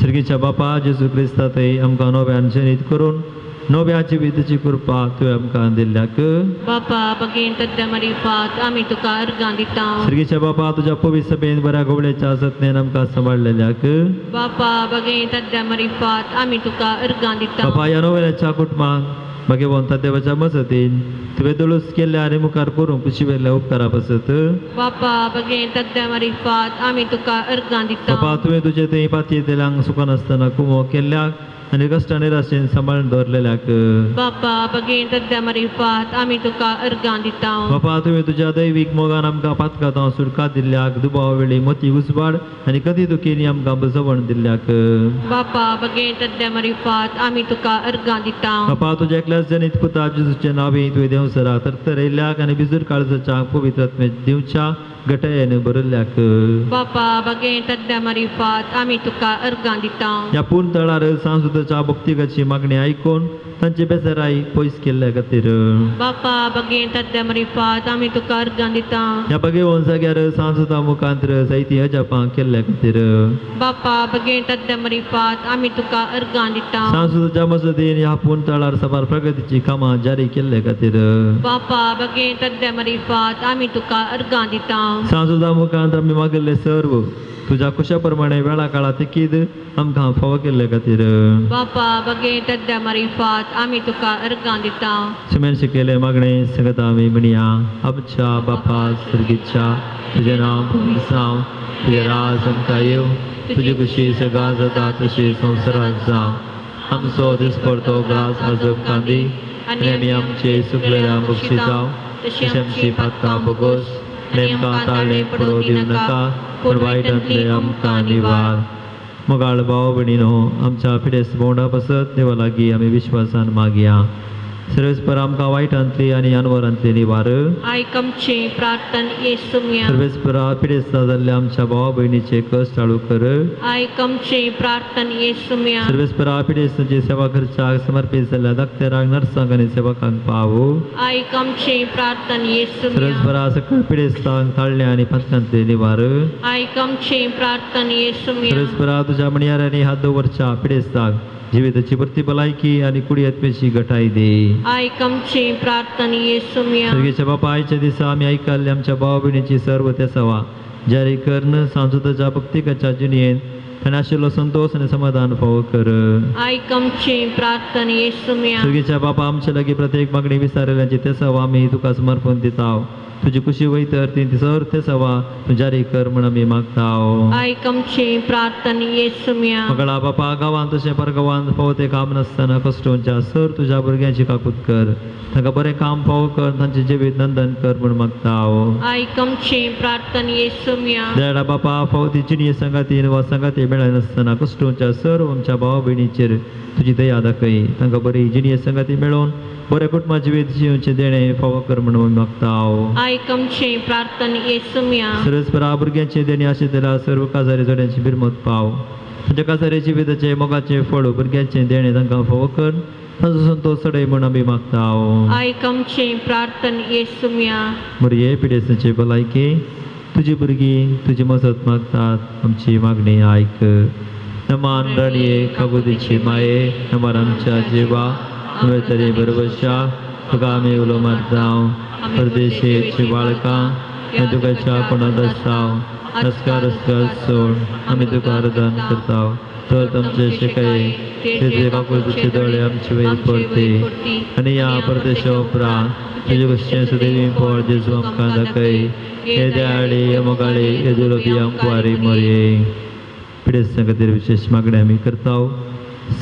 सर्गीच्या बापा जेजू क्रिस्ता थंय आमकां नव्यान जनीत करून नव्या जिविताची कृपा तुवें आमकां दिल्ल्याक बापा बगेन तद्दा मरिफात आमी तुका अर्गां दिता. सर्गीच्या बापा तुज्या पवित्र सभेन बऱ्या गोवळेच्या जतनेन आमकां सांबाळलेल्याक बापा बगेन तद्दा मरिफात आमी तुका अर्गां दिता. बापा ह्या नव्याच्या कुटुंबाक भगवंता देवाच्या मजतीन तुवें दुलूस केल्ल्या आनी मुखार करूंक कुशिवेल्या उपकारा पासत बापा बगेन तद्दा मरिफात आमी तुका अर्गां दिता. बापा तुवें तुजे थंय पातयेतल्यांक सुखान आसतना कुमो केल्ल्याक आनी कश्टां निराशेन सांबाळून दवरलेल्याक बापा बगेन तद्दा मरिफात आमी तुका अर्गां दिता. बापा तुवें तुज्या दैवीक मोगान आमकां पातकां सुटका दिल्ल्याक दुबाव वेळी मोती उजवाड आनी कदी दुखींनी आमकां बजवण दिल्ल्याक बापा बगेन तद्दा मरिफात आमी तुका अर्गां दिता. बापा तुज्या एकल्याच जनीत पुता जेजूचे नांवी तुवें देंवसरा तरतरयल्ल्याक आनी बिजूर काळजाच्या पवित्र आत्मे दिवच्या गटयेन बरयल्ल्याक बापा बागे तद्दा मारिफात आमी तुका अर्गां दिता. ह्या पूर्ण तळार सांसुताच्या भक्तिकाची मागणी आयकून तांचे बेजाराय पयस केल्ल्या खातीर बापा बागे तद्दा मारिफात आमी तुका अर्गां दिता. ह्या बागेवन जाग्यार सांसुता मुखांतर जायतीं अजापां केल्ल्या खातीर बापा बागे तद्दा मारिफात आमी तुका अर्गां दिता. सांसुताच्या मजतीन ह्या पूर्ण तळार साबार प्रगतीची कामां जारी केल्ल्या खातीर बापा बागे तद्दा मारिफात आमी तुका अर्गां दिता. सांसुता मुखांतर आमी मागिल्ले सर्व तुज्या कुशा प्रमाणे वेळा काळा तिकीद आमकां फावो केल्ले खातीर बापा बागे तद्दा मारिफात आमी तुका अर्गां दिता. सुमेन शिकयले मागणे सगळं आमी म्हणया. आमच्या बापा सर्गीच्या तुजें नांव जावं, तुजें राज आमकां येवं, तुजी खुशी सगळ्या जाता तशी संवसारांत जावं. आमचो दिसपडतो ग्रास आज आमकां दी आनी आमी आमचे सुकलेल्या बक्षी जावं तशी आमची पातकां बोगोस नेमकां ताळें पडोवं दिवं नाका पूण वायटांतलें आमकां निवार. मोगाळ भाव भयणीनो, आमच्या पिडेस्त भोंवडा पासत देवा लागीं आमी विश्वासान मागया. सर्वेस्पर आमकां वायटांतली आनी अनवरांतली निवार. आयक आमची प्रार्थना येसुम्या. सर्वेस्परा पिडेस्ता जाल्ल्या आमच्या भावा भयणीचे कश्ट चालू कर. आयक आमची प्रार्थना येसुम्या. सर्वेस्परा पिडेस्तांची सेवा करच्याक समर्पीत जाल्ल्या डॉक्टरांक, नर्सांक आनी सेवकांक पावो. आयक आमची प्रार्थना येसुम्या. सर्वेस्परा सकळ पिडेस्तांक ताळण्या आनी पथकांतली निवार. आयक आमची प्रार्थना येसुम्या. सर्वेस्परा तुज्या म्हणयाऱ्यांनी हात दवरच्या पिडेस्तांक जिविताची परती भलायकी आनी कुडी आत्म्याची गटाय दी. आयक आमची प्रार्थना येसुम्या. सर्गेच्या बापा, आयच्या दिसा आमी आयकल्ले आमच्या भाव भयणीची सर्व ते सेवा जारी करून सांजुताच्या भक्तिकाच्या जिणेंत ताणें आशिल्लो संतोश आनी समाधान फावो कर. आयक आमची प्रार्थना येसुम्या. सर्गेच्या बापा, आमच्या लागीं प्रत्येक मागणी विचारिल्ल्याची ते सेवा आमी तुका समर्पण दिता. तुजी खुशी वयतर ती सर ते सेवा तूं जारी कर म्हण आमी मागता. आयक आमची प्रार्थना येसुम्या. मगळा बापा, गांवांत तशें परगांवांत फावो तें काम नासतना कश्टोंच्या सर तुज्या भुरग्यांची काकूत कर. तांकां बरें काम फावो कर, तांचें जिवीत नंदन कर म्हूण मागता. आयक आमची प्रार्थना येसुम्या. दयाळा बापा, फावो ती जिणये सांगातीन वा सांगाती मेळनासतना कश्टोंच्या सर आमच्या भावा भयणीचेर तुजी दया दाखय. तांकां बरी जिणये सांगाती मेळोवन बरें कुटुंबा जिवीत जिवचें देणें फावो कर म्हूण मागता. आयक आमची प्रार्थना येसुम्या. सर्वेस्परा भुरग्यांचे देणे आशिल्ल्या सर्व काजारी जोड्यांची बिरमत पाव. तांच्या काजारी जिविताचें मोगाचें फळ भुरग्यांचें देणें तांकां फावो कर, तांचो संतोश चडय म्हूण आमी मागता. आयक आमची प्रार्थना येसुम्या. मुरये पिडेस्तांची भलायकी तुजी भुरगीं तुजी मजत मागतात, आमची मागणी आयक. नमान राणये कागुदीची माये, नमान आमच्या जिवा तुवें तरी बरोबरच्या तुका आमी उलो मारता. परदेशीची बाळकां आनी तुकाच्या कोणाक आसता नस्कार रस्कार सोड आमी तुका आराधन करता. तर तुमचे शिकाय तुजे काकुळतीचे दोळे आमचे वयर पडते आनी ह्या परदेशा उपरांत तुजे कशें सुदेवी फळ जेजू आमकां दाखय. हे दयाळी, हे मोगाळी, हे दुलोबी आमकां मोरये. पिडेस्तां खातीर विशेश मागणी आमी करता.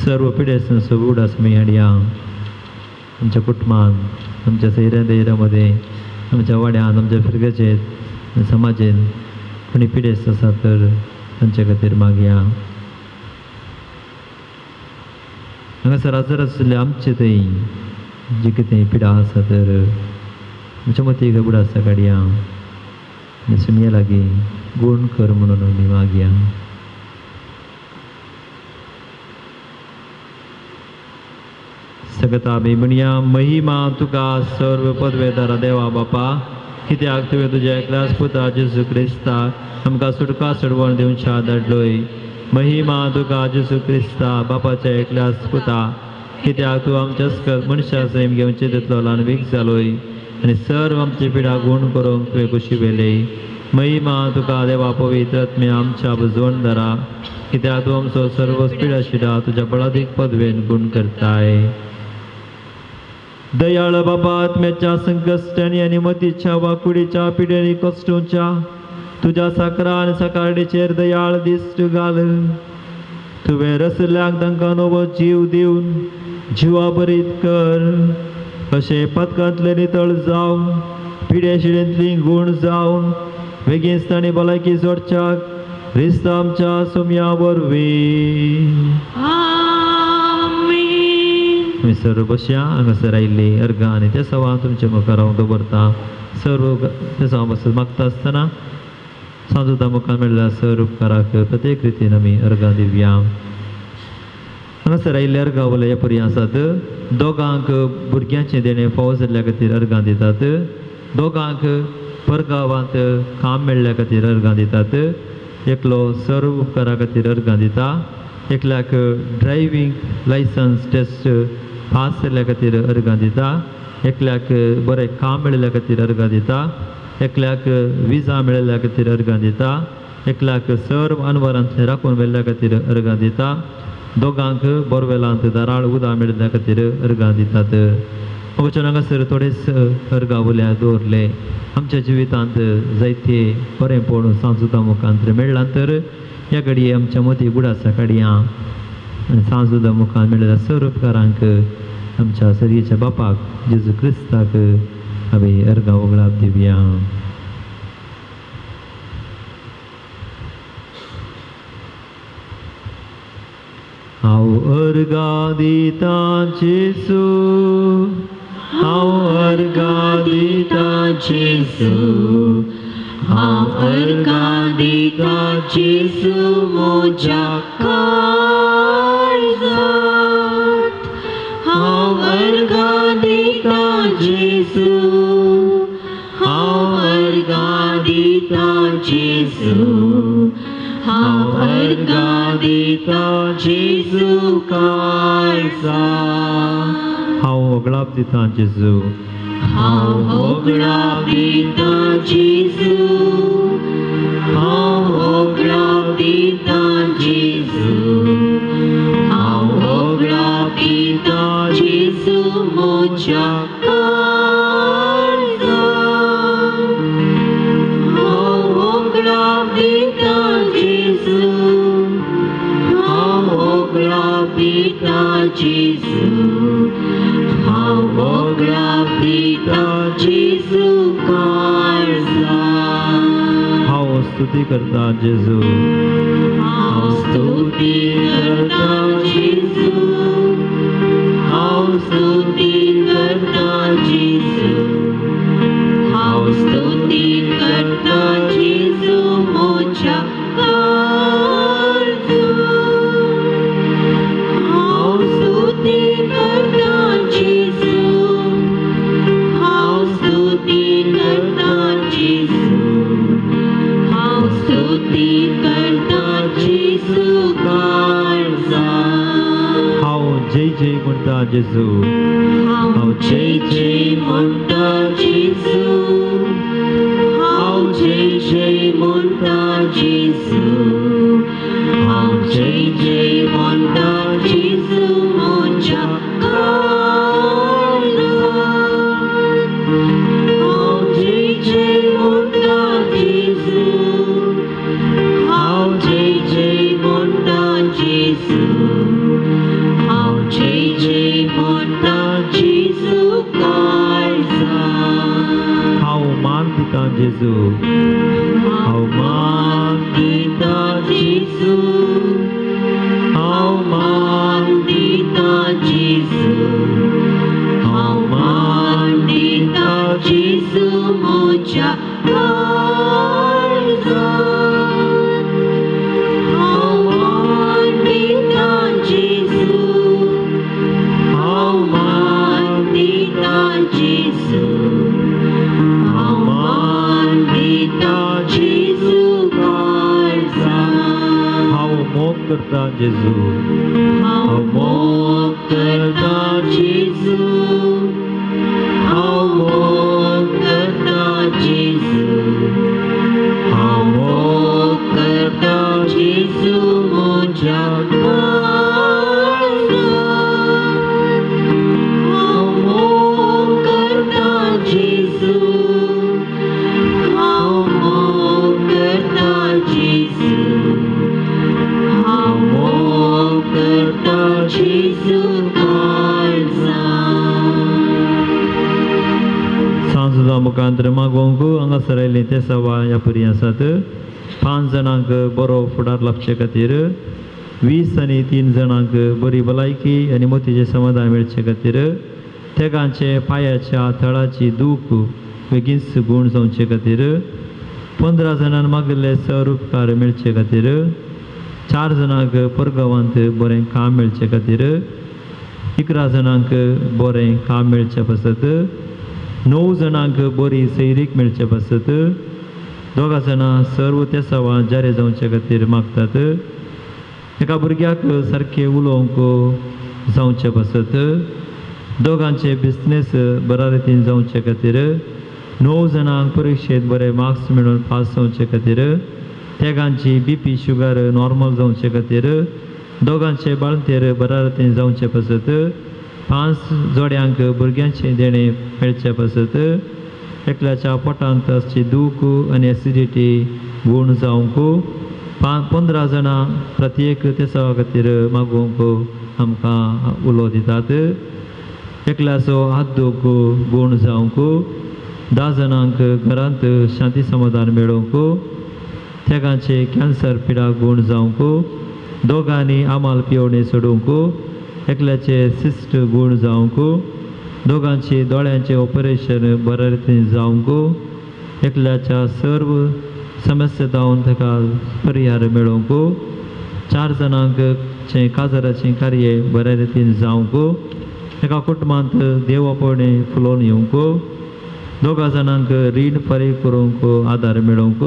सर्व पिडेस्तांचो उडास आमी हाडया आमच्या कुटुंबान, आमच्या सैऱ्या दैऱ्यामध्ये, आमच्या वाड्यान, आमच्या फिरगजेत, समाजेन कोणी पिडेस्त आसा तर तांचे खातीर मागया. हांगासर हजर आशिल्ले आमचे थंय जी कितें पिडा आसा तर आमच्या मतीक उडासा काडया आनी सुमये लागीं गूण कर म्हणून आमी मागया. सगळ्या आमी म्हणया. महिमा तुका सर्व पदवेदारा देवा बापा, कित्याक तुवें तुज्या एकल्याच पुता जेजू क्रिस्ता आमकां सुटका सोडवण दिवच्या धाडलोय. महिमा तुका जेजू क्रिस्ता बापाच्या एकल्याच पुता, कित्याक तूं आमच्या सकल मनशा सैम घेवचे तितलो ल्हानवीक जालोय आनी सर्व आमची पिडा गूण करूंक तुवें खुशी वेली. महिमा तुका देवा पवित्र आत्म्या आमच्या बुजवणदारा, कित्याक तूं आमचो सर्व पिडा शिडा तुज्या बळादीक पदवेन गूण करताय. दयाळ बाबा, आत्म्याच्या संकश्टांनी आनी मतीच्या वा कुडीच्या पिड्यांनी कश्टोंच्या तुज्या साकरा आनी साकारणीचेर दयाळ दिश्ट घाल. तुवें रसल्यांक तांकां नवो जीव दिवन जिवा बरीत कर. अशें पथकांतले नितळ जावन पिड्या शिडेंतली गूण जावन बेगीन तांणी भलायकी जोडच्याक क्रिस्त आमच्या सुमया वरवीं. आमी सर्व बसया. हांगासर आयिल्ली अर्घां आनी ते सवां तुमचे मुखार हांव दवरता. सर्व तेसांव पासत मागता आसतना सांजुता मुखार मेळ्ळ्या सर उपकाराक प्रत्येक रितीन आमी अर्गां दिवया. हांगासर आयिल्ले अर्गां वयले हे परी आसात. दोगांक भुरग्यांचें देणें फावो जाल्ल्या खातीर अर्गां दितात. दोगांक परगांवांत काम मेळ्ळ्या खातीर अर्गां दितात. एकलो सर्व उपकारा खातीर अर्गां दिता. एकल्याक ड्रायव्हींग लायसन्स टेस्ट पास जाल्ल्या खातीर अर्गां दिता. एकल्याक बरें काम मेळिल्ल्या खातीर अर्गां दिता. एकल्याक विजा मेळिल्ल्या खातीर अर्गां दिता. एकल्याक सर्व अनवरांतलें राखून व्हेल्ल्या खातीर अर्गां दिता. दोगांक बोरवेलांत दाराळ उदक मेळिल्ल्या खातीर अर्गां दितात. वचून हांगासर थोडेच अर्गां उल्या दवरले. आमच्या जिवितांत जायते बरेंपण सांजुता मुखांत मेळ्ळां तर ह्या घडये आमच्या मदीं गुडासा काडया आनी सांजुदा मुखान मेळिल्ल्या सर्व उपकारांक आमच्या सर्गीच्या बापाक जेजू क्रिस्ताक आमी अर्गां वगळाप दिवया. हांव अर्गां दितां जेजू, हांव अर्गां दितां जेजू, हांव अर्गां दितां जेजू म्हज्या काळजांत. हांव अर्गां दितां जेजू, हांव अर्गां दितां जेजू, हांव अर्गां दितां जेजू काळजांत. हांव वगळाप दितां जेजू, हांव वगळाप दितां जेजू, हांव वगळाप दितां जेजू, हांव वगळाप दितां जेजू म्हज्या काळजांत. हांव वगळाप दितां जेजू, हांव वगळाप दितां जेजू, हांव वगळाप दितां जेजू काळजांत. हांव स्तुती करतां जेजू, हांव स्तुती करतां जेजू, हांव स्तुती करतां जेजू, हांव स्तुती करतां जेजू म्हज्या काळजांत. हांव स्तुती करतां जेजू, हांव स्तुती करतां जेजू, हांव स्तुती करतां जेजू काळजांत. हांव जय जय म्हणटा जेजू, हांव जय जय म्हणटा जेजू, हांव जय जय म्हणटा जेजू, हांव जय जय म्हणटा जेजू म्हज्या काळजांत. हांव जय जय म्हणटा जेजू, हांव जय जय म्हणटा जेजू, हांव जय जय म्हणटा जेजू काळजांत. हांव मान दितां जेजू, हांव मान दितां जेजू, हांव मान दितां जेजू, हांव मान दितां जेजू म्हज्या काळजांत. हांव मान दितां जेजू, हांव मान दितां जेजू, हांव मान दितां जेजू काळजांत. हांव मोग करतां जेजू, हांव मोग करतां जेजू, हांव मोग करतां जेजू, हांव मोग करतां जेजू म्हज्या काळजांत. हांव मोग करतां जेजू, हांव मोग करतां जेजू, हांव मोग करतां जेजू काळजांत. सांजुदा मुखांतर मागोवंक हांगासर आयिल्लीं ते सवा ह्या परी आसात. 5 जाणांक बरो फुडार लाबचे खातीर, 20 आनी 3 जाणांक बरी भलायकी आनी मोतीचें समाधान मेळचे खातीर, तेगांचे पांयाच्या थळाची दूख बेगीनच गूण जावचे खातीर, 15 जाणांक मागिल्ले सर उपकार मेळचे खातीर, 4 जाणांक परगांवांत बरें काम मेळचे खातीर, 11 जाणांक बरें काम मेळचे पासत, 9 जाणांक बरी सैरीक मेळचे पासत, 2 जाणां सर्व तेसावां जारी जावचे खातीर मागतात, एका भुरग्याक सारकें उलोवंक जावचे पासत, दोगांचे बिजनेस बऱ्या रितीन जावचे खातीर, 9 जाणांक परिक्षेंत बरे मार्क्स मेळून पास जावचे खातीर, तेगांची बीपी शुगर नॉर्मल जावचे खातीर, दोगांचे बाळंतेर बऱ्या रितीन जावचे पासत, 5 जोड्यांक भुरग्यांचें देणें मेळचे पासत, एकल्याच्या पोटांत आसची दूख आनी एसिडिटी गूण जावंक, 15 जाणां प्रत्येक तेसावा खातीर मागोवंक आमकां उलो दितात, एकल्याचो हात दूख गूण जावंक, 10 जाणांक घरांत शांती समाधान मेळोवंक, तेगांचे कॅन्सर पिडा गूण जावंक, दोगांनी आमाल पिवणे सोडूंक, एकल्याचे सिस्ट गूण जावंक, दोगांचे दोळ्यांचे ऑपरेशन बऱ्या रितीन जावंक, एकल्याच्या सर्व समस्या जावन ताका परिहार मेळोवंक, 4 जाणांक काजाराचें कार्य बऱ्या रितीन जावंक, एका कुटुंबांत देवापणे फुलोवन येवंक, 2 जाणांक रीण फारीक करूंक आदार मेळोवंक,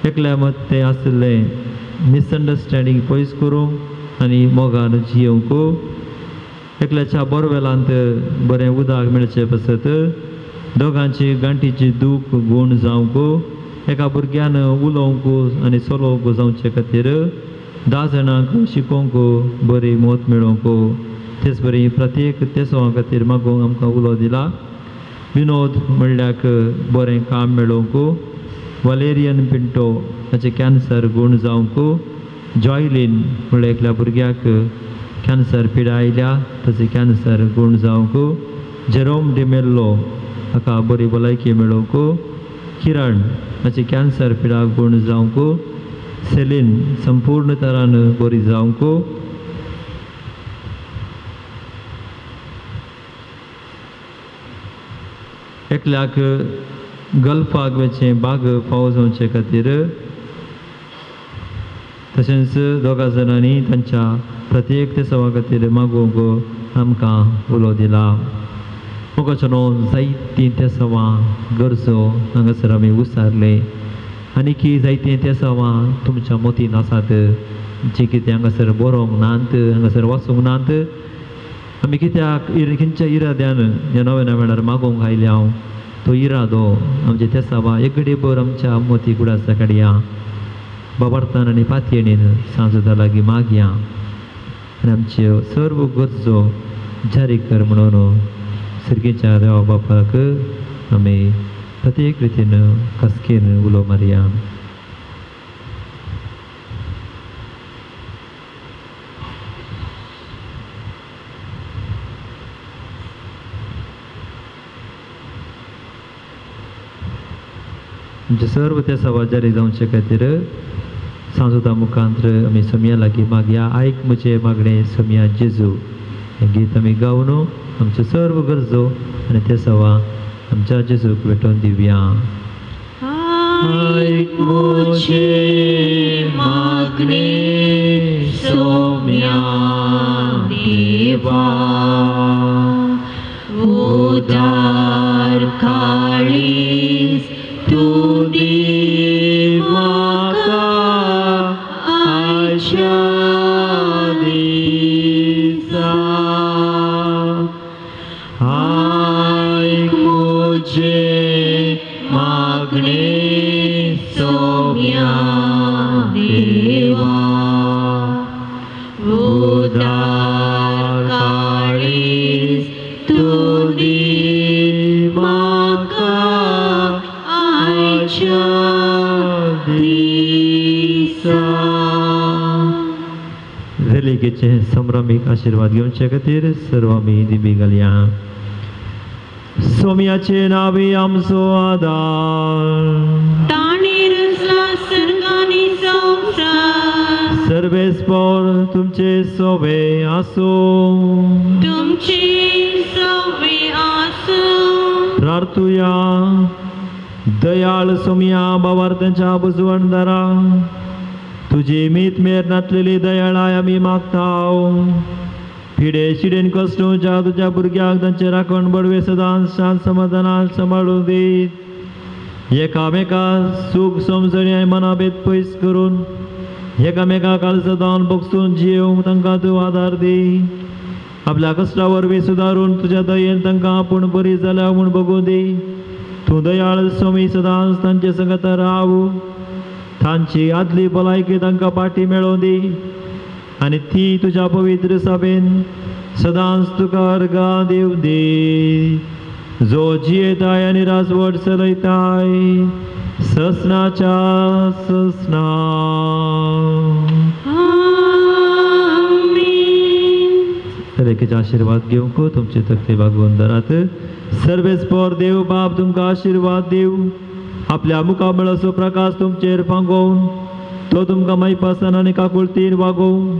एकल्या मत्तें आशिल्लें मिसअंडरस्टँडींग पयस करूंक आनी मोगान जियोवंक, एकल्याच्या बोरवेलांत बरें उदक मेळचें पासत, दोगांची गांठीची दूख गूण जावंक, एका भुरग्यान उलोवंक आनी चलोवंक जावचे खातीर, 10 जाणांक शिकोवंक बरी मत मेळोवंक, तेच बरी प्रत्येक तेसोवा खातीर मागूंक आमकां उलो दिला. विनोद म्हणल्याक बरें काम मेळोवंक, वलेरियन पिंटो हाचें कॅन्सर गूण जावंक, जॉयलीन म्हणल्यार एकल्या भुरग्याक कॅन्सर पिडा आयल्या ताचें कॅन्सर गूण जावंक, जेरोम डिमेल्लो हाका बरी भलायकी मेळोवंक, किरण हाचें कॅन्सर पिडा गूण जावंक, सेलीन संपूर्ण तरान बरी जावंक, एकल्याक गल्फाक वचचें बाग फावो जावचे खातीर, तशेंच 2 जाणांनी तांच्या प्रत्येक तेसवा खातीर मागोवंक आमकां उलो दिला. मोगाचो जायतीं तेसवां गरजो हांगासर आमी उसारले आनी की जायतीं तेसवां तुमच्या मतीन आसात जी कितें हांगासर बरोवंक नात, हांगासर वाचूंक नात. आमी कित्याक खंयच्या इराद्यान ह्या नव्या वेळार मागोवंक आयले हांव तो इरादो आमचे तेसावा एक भर आमच्या मोती कुडासा काडया बाबार्थान आनी पातयेणीन सांजोदा लागीं मागया आनी आमच्यो सर्व गरजो जारी कर म्हणून सर्गीच्या देवा बापाक आमी प्रत्येक रितीन खासकेन उलो मारया. आमचे सर्व त्या सवा जारी जावचे खातीर सांजोदा मुखांत्र आमी सोमया लागीं मागया. आयक म्हजें मागणें सोमया जेजू हें गीत आमी गावन आमच्यो सर्व गरजो आनी ते सवा आमच्या जेजूक भेटोवन दिवया. आयक म्हजें मागणें सोम्या देवा, उदार काळीज तूं दी म्हाका आयच्या दिसा. आयक म्हजें मागणें सोम्या देवा, उदार काळीज तूं दी म्हाका आयच्या दिसा. रेलिगेचे संभ्रमीक आशिर्वाद घेवचे खातीर सर्व आमी दिबी घालया. सोम्याचे नावे आमचो आदार, ताणें रचला सर्ग आनी संवसार, सर्वेस्पर तुमचे सोवे आसूं, तुमचे सोवे आसूं. प्रार्थना प्रार्थुया. दयाळ सोमया बावार्थांच्या बुजवणदारा, तुजी मीत मेर नातलेली दयाळाय आमी मागताव. पिडे शिडेन कश्टोच्या तुज्या भुरग्यांक तांचे राखण बडवे सदांच शांत समाधानान सांबाळून दीत. एकामेका सूख समजणी आनी मनाभेद पयस करून एकामेका काळजा जावन बगसून जियेवंक तांकां तूं आदार दी. आपल्या कश्टा वरवीं सुदारून तुज्या दयेन तांकां आपूण बरी जाल्या म्हूण बगूं दी. तूं दयाळ स्वामी सदांच तांचे संगत राव. तांची आदली भलायकी तांकां पाटी मेळोवं दी आनी ती तुज्या पवित्र सभेन सदांच तुका अर्गां दिवं दी. जो जियेताय आनी राजवट चलयताय ससनाच्या ससना. तरेकेचे आशिर्वाद घेवंक तुमचे तकले बागोवन धरात. सर्वेस्पर देव बाप तुमकां आशिर्वाद दिवं. आपल्या मुखामळाचो प्रकाश तुमचेर फांगोवन तो तुमकां मायपासान आनी काकुळतीन वागोवं.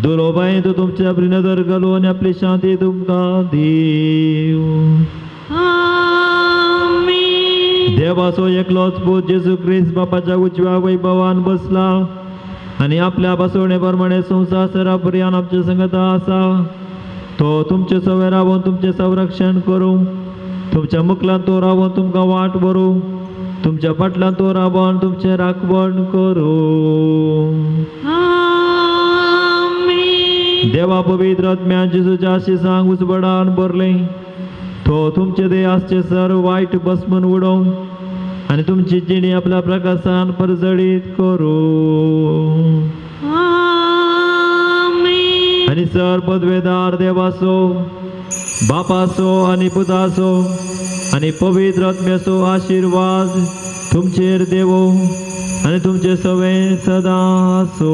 दुलोबायेन तो तुमचे आपली नदर घालून आनी आपली शांती तुमकां दिवं. देवाचो एकलोच पूत जेजू क्रिस्त बापाच्या उजव्या वैभवान बसला आनी आपल्या बसवणे प्रमाणे संवसार सरापर्यान आमचे संगता आसा. तो तुमचे सवे रावून तुमचें संरक्षण करूं. तुमच्या मुखलान तो रावून तुमकां वाट व्हरूं. तुमच्या फाटल्यान तो रावून तुमचें राखवण करूं. देवा पवित्र आत्म्यान जेजूच्या आशिसांक उजवाडान भरलें. तो तुमचे देह आसचे सर वायट बसमून उडोवं आनी तुमची जिणी आपल्या प्रकाशान परजळीत करूं. आनी सर पदवेदार देवाचो बापाचो आनी पुताचो आनी पवित्र आत्म्याचो आशिर्वाद तुमचेर देवो आनी तुमचे सवे सदां आसूं.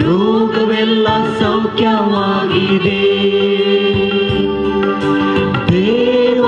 ರೋಗವೆಲ್ಲ ಸೌಖ್ಯವಾಗಿದೆ. ದೇವರ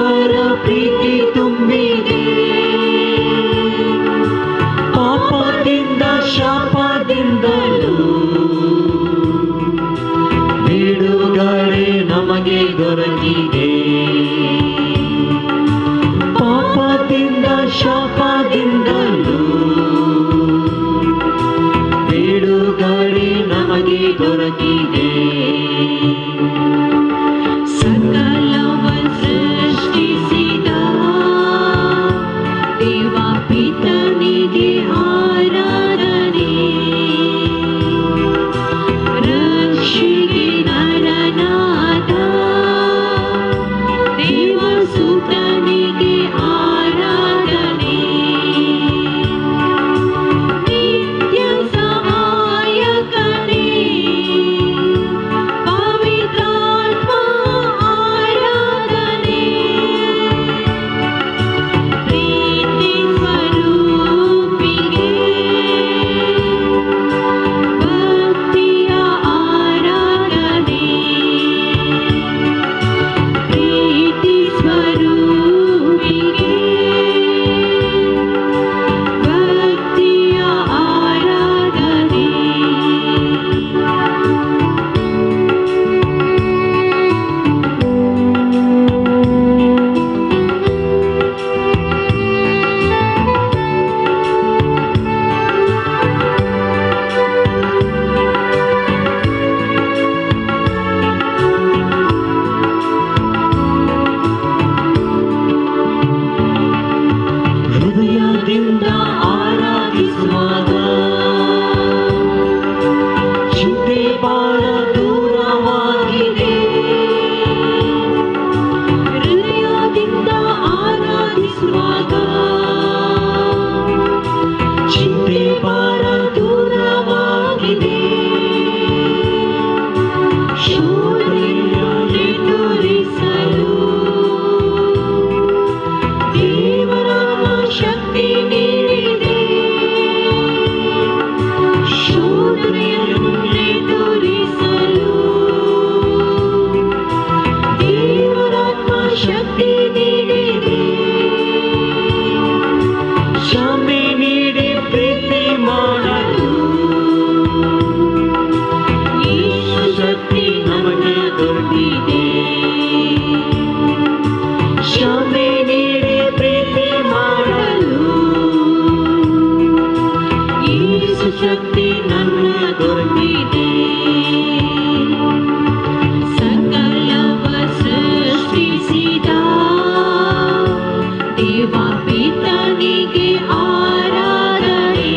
ಶಕ್ತಿ ನನ್ನ ತುಂಬಿದೆ. ಸಕಲವ ಸೃಷ್ಟಿಸಿದ ದೇವ ಪಿತನಿಗೆ ಆರಾಧನೆ,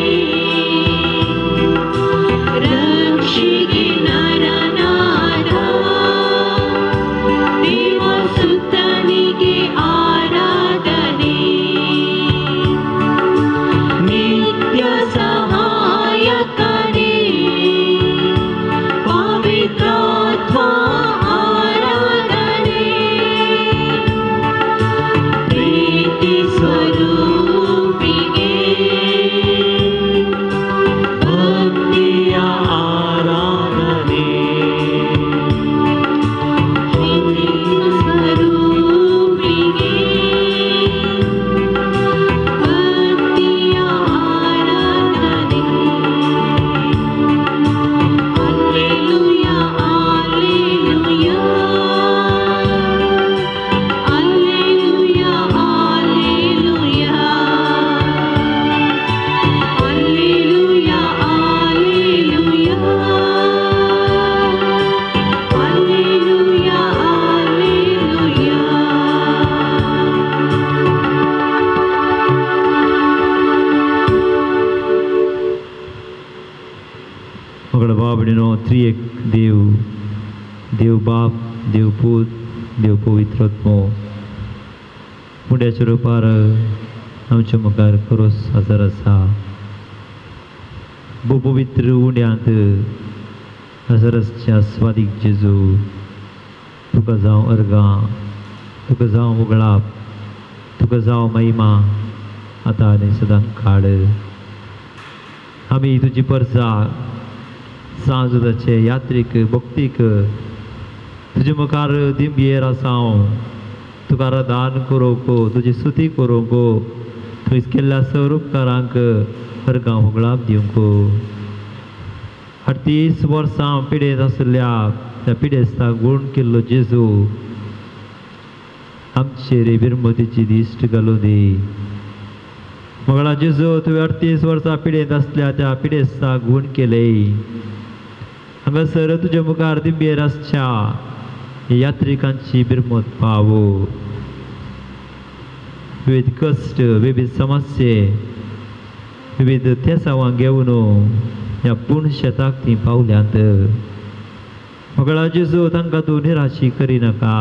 ರಕ್ಷಿಗೆ ನರನಾದ ದೇವ ಸುತನಿಗೆ ಆರಾಧನೆ, ನಿತ್ಯ ಸಹಾಯಕನೇ ಪವಿತ್ರಾತ್ಮ ಆರಾಧನೆ, ಪ್ರೀತಿ ಸ್ವರೂಪಿಗೆ ಭಕ್ತಿಯ ಆರಾಧನೆ, ಸ್ವರೂಪಿಗೆ ಭಕ್ತಿಯ ಆರಾಧನೆ. Alleluia, alleluia, alleluia, alleluia, alleluia, alleluia, alleluia, alleluia. मगड बाबडीनो त्रिएक देव, देव बाप, देव पूत, देव पवित्रात्मो मुंड्याच्या रुपार आमच्या मुखार करोस हजर आसा. भोव पवित्र उंड्यांत हजर आसच्या स्वादीक जेजू, तुका जावं अर्गां, तुका जावं उगळाप, तुका जावं महिमा आतां आनी सदां काड. आमी तुजी परसा सांजुदाचे यात्रीक भक्तीक तुजे मुखार दिंबयेर आसा हांव, तुका दान करूंक, तुजी स्तुती करूंक, तुवें केल्ल्या सर्व उपकारांक अर्गां होगळाप दिवंक. 38 वर्सां पिडेंत आशिल्ल्या त्या पिडेस्ताक गूण केल्लो जेजू, आमचेर बिरमतीची दिश्ट घालूं दी. मगळा जेजू, तुवें 38 वर्सां पिडेंत आसल्या त्या पिडेस्ताक गूण केले. हांगासर तुज्या मुखार दिंबयेर आसच्या यात्रिकांची बिरमत पावो. विविध कश्ट, विविध समस्ये, विविध तेसावां घेवन ह्या पूर्ण शेताक तीं पावल्यांत. मगळा जेजू, तांकां तूं निराशी करिनाका.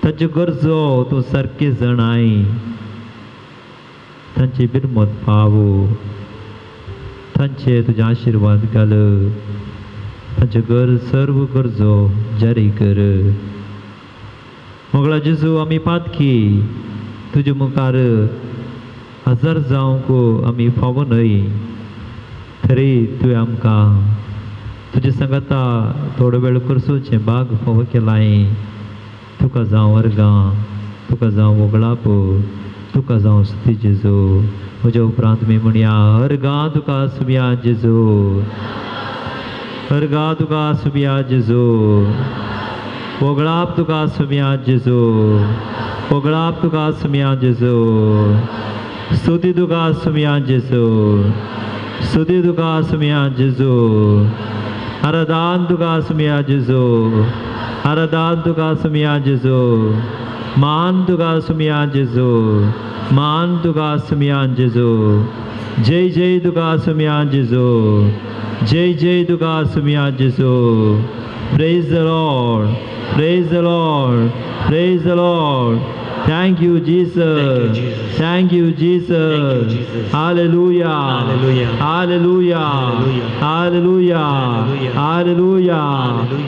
तांच्यो गरजो तूं सारकें जाणाय. तांची बिरमत पावो. तांचे तुजे आशिर्वाद घाल. तांचे घर सर्व गरजो जारी कर. मोगळा जेजू, आमी पातकी तुजे मुखार हजर जावंक आमी फावो न्हय, तरी तुवें आमकां तुजे सांगाता थोडो वेळ करसोचें भाग फावो केलाय. तुका जावं अर्गां, तुका जावं वगळाप, तुका जावं स्तुती जेजू. म्हज्या उपरांत तुमी म्हणया, अर्गां तुका सुमया जेजू, अर्गां तुका सुमया जेजू, वगळाप तुका सुमया जेजू, वगळाप तुका सुमया जेजू, स्तुती तुका सुमया जेजू, स्तुती तुका सुमया जेजू, आराधन तुका सुमया जेजू, आराधन तुका सुमया जेजू, मान तुका सुमया जेजू, मान तुका सुमया जेजू, जय जय तुका सुमया जेजू, जय जय तुका सुमया जेजू. Praise the Lord, praise the Lord, praise the Lord. Thank you Jesus, thank you Jesus. Hallelujah, hallelujah, hallelujah, hallelujah,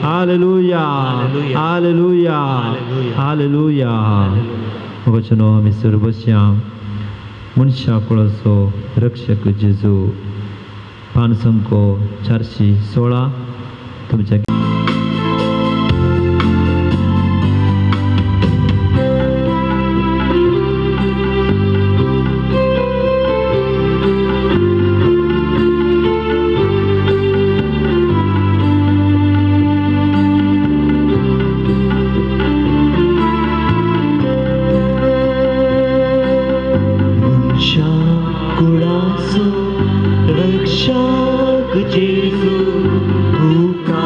hallelujah, hallelujah, hallelujah. वचनो आमी सर्वस्या मनशा कुळाचो रक्षक जेजू. पानसंको 416 तुमच्या कुळाचो रक्षक रक्षक जेजू तुका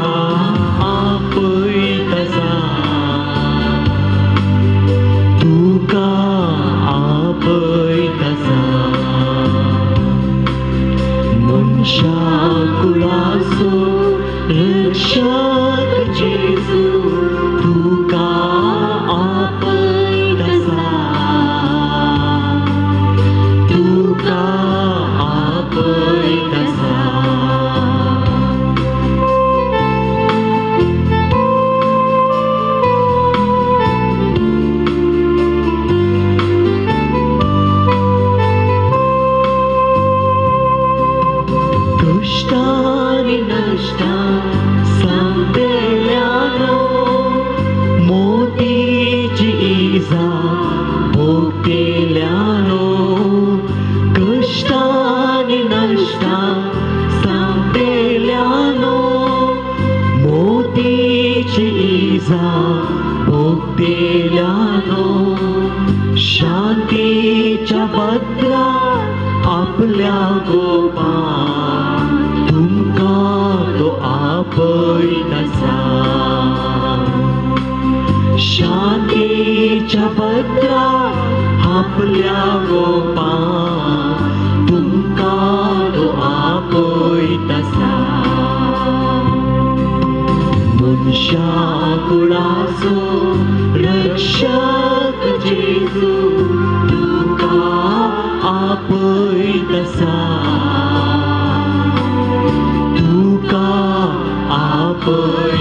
आपयता, तुका आपयता। मनशा कुळाचो रक्षक जेजू तुका आपयता, तुका आपयता। कश्टांनी नश्टां सांपडल्यानो, मोतीची इजा भोगतेल्यानो। कश्टांनी नश्टां सांपडल्यानो, मोतीची इजा भोगतेल्यानो। शांतीच्या बदला आपल्या गोपा तुमकां तो आपयता। शांतीच्या बदला आपल्या गोपा तुमकां तो आपयता। मनशा कुळाचो रक्षक जेजू तुका आपयता, तुका आपयता।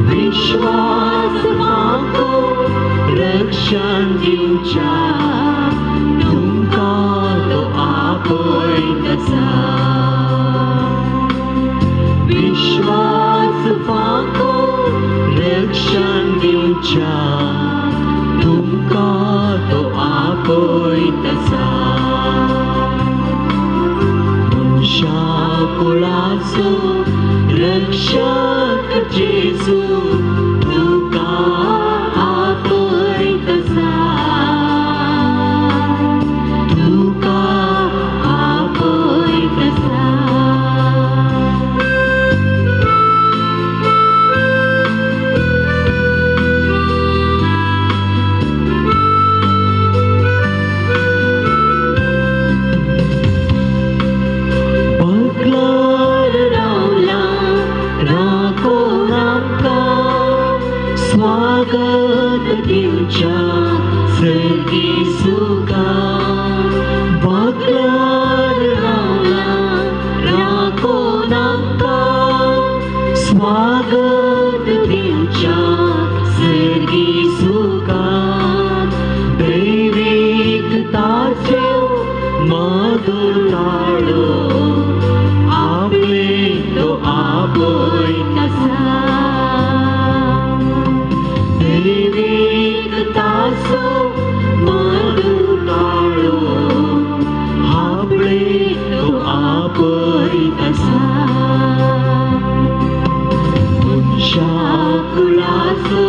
विश्वास मागो रक्षण दिवच्या तुमकां तो आपयता। विश्वास मागो रक्षण दिवच्या तुमकां तो आपयता। मनशा कुळाचो रक्षक जेजू तुका आपयता, तुका आपयता। बगलार रावला राखो आमकां, स्वागत दिवच्या सर्गी सुखा। बगलार रावला राखो आमकां, स्वागत दिवच्या सर्गी सुखा। दैवीक ताच्यो मधुर ताळो आपले तो आपयता। दैवीक ताचो मधुर ताळो आपले तो आपयता। मनशा कुळाचो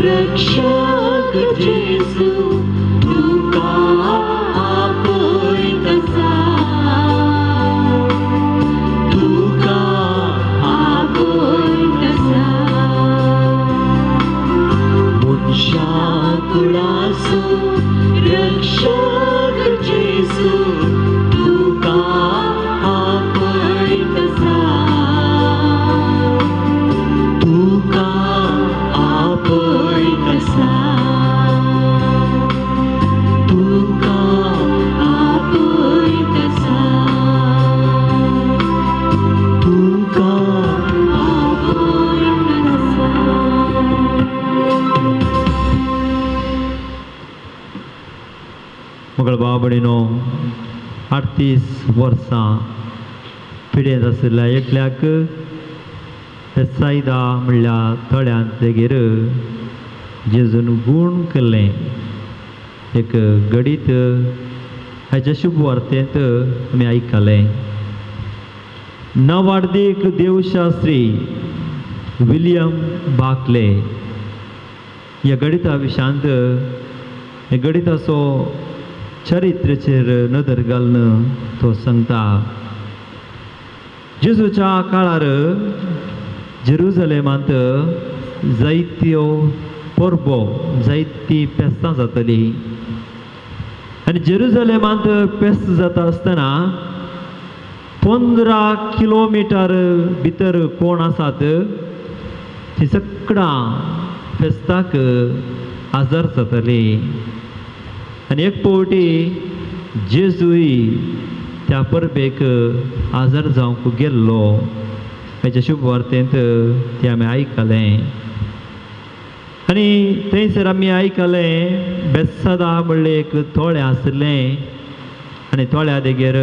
रक्षक जेजू तुका आपयता, तुका आपयता। मनशा कुळाचो रक्षक जेजू तुका आपयता, तुका मगळ बाबडीनो 38 वर्सां पिडेंत आशिल्ल्या एकल्याक बेत्सायदा म्हणल्यार तळ्यांत तेगेर जेजून गूण केल्लें एक घडीत हाच्या शुभ वार्तेंत आमी आयकलें. नवार्दीक देवशास्त्री विलियम बाकले ह्या गणिता विशांत ह्या गणिताचो चरित्राचेर नदर घालून तो सांगता, जेजूच्या काळार जेरुजलेमांत जायत्यो परबो जायती फेस्तां जातली आनी जेरुजलेमांत फेस्त जाता आसतना 15 किलोमिटर भितर कोण आसात ती सगळां फेस्ताक हजर जातली. आनी एक फावटी जेजूय त्या परबेक हजर जावंक गेल्लो हेच्या शुभ वार्तेंत तें आमी आयकलें. आनी थंयसर आमी आयकलें बेत्सादा म्हणलें एक तळें आशिल्लें आनी तळ्या देगेर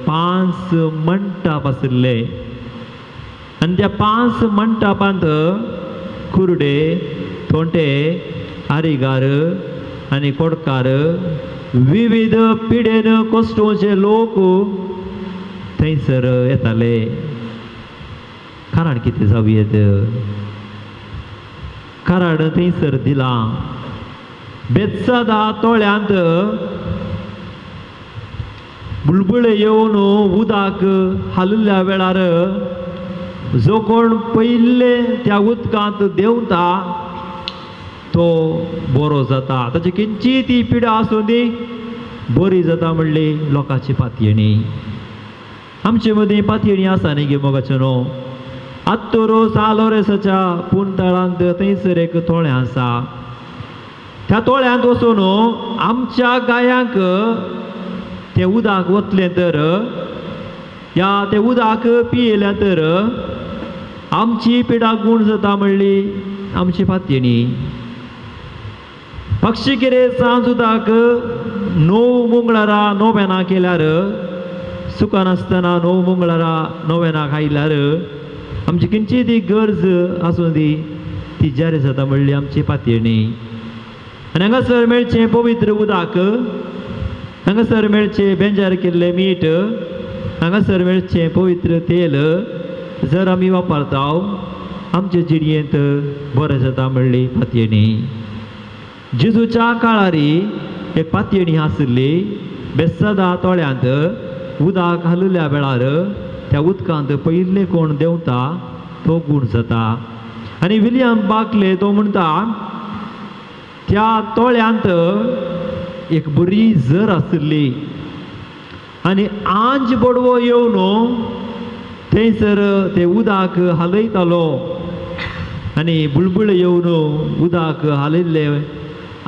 5 मंटाप आशिल्ले आनी त्या 5 मंटापांत कुर्डे, थोंटे, आरिगार आनी कोडकार विविध पिडेन कश्टोचे लोक थंयसर येताले. कारण कितें जावं येत, कारण थंयसर दिलां बेत्सादा तळ्यांत बुलबुले येवन उदक हालिल्ल्या वेळार जो कोण पयले त्या उदकांत देंवता तो बरो जाता, ताची किंची ती पिडा आसूं ती बरी जाता म्हणली लोकांची पातयेणी. आमचे मदीं पातयेणी आसा न्ही गे मोगाचें न्हू. आत्तोरो सालोरेसाच्या पुणतळांत थंयसर एक तळें आसा, त्या तळ्यांत वचून आमच्या गायांक तें उदक वतलें तर या तें उदक पियेलें तर आमची पिडा गूण जाता म्हणली आमची पातयेणी. पक्षी कितें सांज उदक 9 मंगळारा नोवेना केल्यार सुकनासतना 9 मंगळारा नोवेना खायल्यार आमची खंयची ती गरज आसूं दी ती जारी जाता म्हणली आमची पातयेणी. आनी हांगासर मेळचें पवित्र उदक, हांगासर मेळचें बेंजार केल्लें मीठ, हांगासर मेळचें पवित्र तेल जर आमी वापरता आमचे जिणयेंत बरें जाता म्हणली पातयेणी. जेजूच्या काळारी एक पातयेणी आशिल्ली बेत्सादा तळ्यांत उदक हालिल्ल्या वेळार त्या उदकांत पयले कोण देंवता तो गूण जाता. आनी विलियम बाकले तो म्हणटा त्या तळ्यांत एक बरी जर आशिल्ली आनी आंज बडवो येवन थंयसर ते उदक हालयतालो आनी बुलबुल येवन उदक हालयल्ले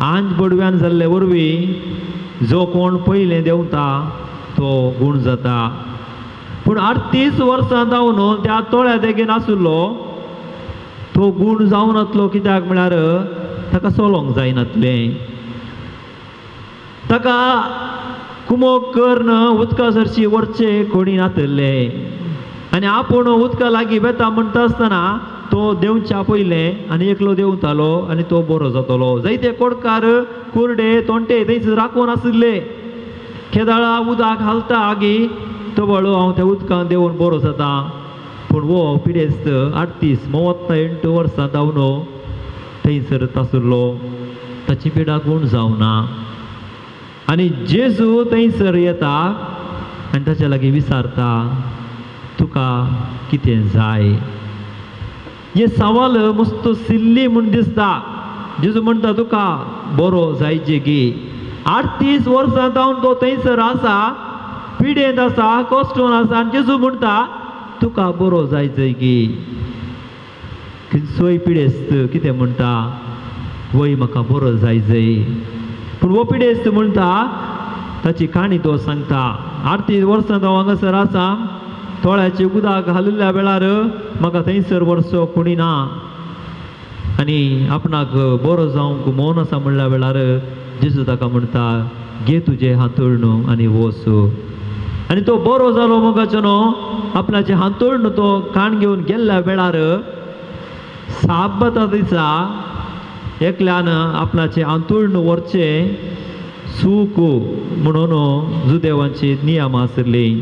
आंज बडव्यान जाल्ले वरवीं जो कोण पयलें देंवता तो गूण जाता. पूण 38 वर्सां जावन त्या तळ्या देगेन आशिल्लो तो गूण जावनातलो, कित्याक म्हळ्यार ताका चलोवंक जायनातलें, ताका कुमोक करून उदका सरशी वरचें कोणी नातल्लें आनी आपूण उदका लागीं वेता म्हणटा आसतना तो देंवच्या पयलें आनी एकलो देंवतालो आनी तो बरो जातलो. जायते कोडकार, कुर्डे, तोंटे थंयसर राखून आशिल्ले, केदाळा उदक घालता आगी तो बळो हांव त्या उदकांत देंवन बरो जाता. पूण हो पिडेस्त 38 वर्सां जावन थंयसर आशिल्लो, ताची पिडा गूण जावना. आनी जेजू थंयसर येता आनी ताच्या लागीं विचारता तुका कितें जाय. हें सवाल मस्त सिल्ली म्हूण दिसता. जेजू म्हणटा तुका बरो जायचे गी. 38 वर्सां जावन तो थंयसर आसा, पिडेंत आसा, कश्टून आसा आनी जेजू म्हणटा तुका बरो जायचो गी. खंयचोय पिडेस्त कितें म्हणटा, वय म्हाका बरो जायचय. पूण हो पिडेस्त म्हणटा ताची काणी तो सांगता, 38 वर्सां तो हांगासर आसा, तोळ्याचे उदक घालिल्ल्या वेळार म्हाका थंयसर वर्सो कोणी ना आनी आपणाक बरो जावंक मन आसा म्हणल्या वेळार जेजू ताका म्हणटा घे तुजें हांतुळण आनी वच. आनी तो बरो जालो मोगाचो न्हू, आपणाचें हांतुळण तो काण घेवन गेल्ल्या वेळार साबाता दिसा एकल्यान आपणाचें हांतुळण व्हरचें चूक म्हणून जुदेवांची नियमां आशिल्लीं.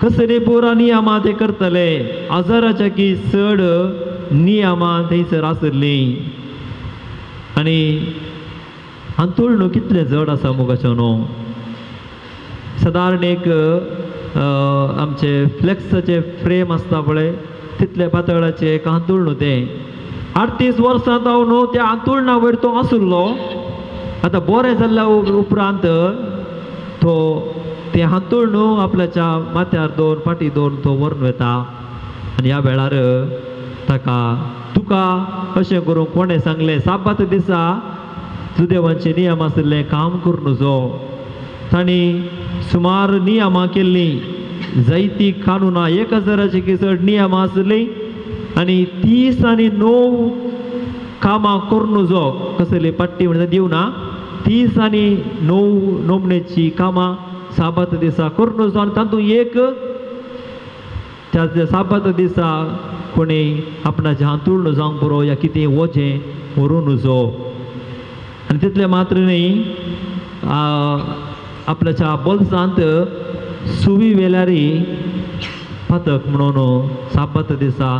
कसली पुरा नियमां ते करतले, हजाराच्या की चड नियमां थंयसर आशिल्लीं. आनी हांतुळण कितलें जड आसा मोगाचो न्हू. सादारण एक आमचे फ्लेक्साचे फ्रेम आसता पळय तितले पातळाचें एक हांतुळण तें. 38 वर्सां जावन न्हू त्या हांतुळणा वयर तो आशिल्लो. आतां बरें जाल्ल्या उपरांत तो तें हांतुळण आपल्याच्या माथ्यार दवर फाटी दवरून तो व्हरून वता. आनी ह्या वेळार ताका तुका अशें करूंक कोणें सांगलें? साबात दिसा जुदेवांचे नियम आशिल्लें काम करून नजो. तांणी सुमार नियमां केल्लीं, जायतीं कानुनां, 1000 की चड नियमां आशिल्लीं. आनी 39 कामां करून नजो, कसली पट्टी म्हणटा दिवना, 39 नोमणेची कामां साबात दिसा करून नजो. आनी तातूंत एक त्या साबात दिसा कोणी आपणाचें हांतुळण जावंक पुरो या कितें वजें व्हरूं नजो. आनी तितलें मात्र न्ही, आपल्याच्या बोल्सांत सुवी वेल्यारी पातक म्हणून साबात दिसा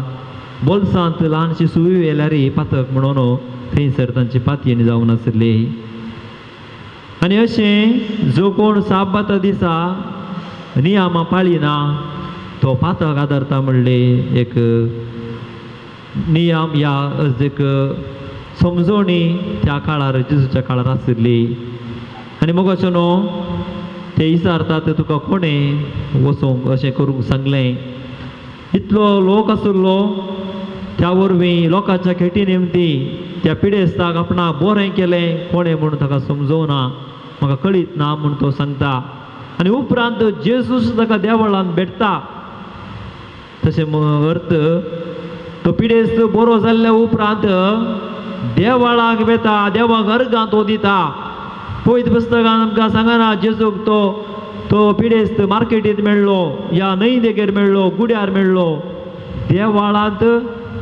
बोल्सांत ल्हानशी सुवी वेल्यारी पातक म्हणून थंयसर तांची पातयेणी जावन आशिल्ली. आनी अशें जो कोण साबात दिसा नियमां पाळिना तो पातक आदारता म्हणले एक नियम या एक समजवणी त्या काळार जेजूच्या काळार आशिल्ली. आनी मोगाचो न्हू ते विचारतात तुका कोणें वचूंक अशें करूंक सांगलें? इतलो लोक आशिल्लो त्या वरवीं लोकांच्या खेटी निमती त्या पिडेस्ताक आपणा बरें केलें कोणें म्हणून ताका समजोवना, म्हाका कळीत ना म्हूण तो सांगता. आनी उपरांत जेजूस ताका देवळान भेटता. तशें अर्थ तो पिडेस्त बरो जाल्ल्या उपरांत देवळाक वेता, देवाक अर्गां तो दिता. पवित्र पुस्तकान आमकां सांगना जेजूक तो तो पिडेस्त मार्केटींत मेळ्ळो या न्हंय देगेर मेळ्ळो, गुड्यार मेळ्ळो. देवाळांत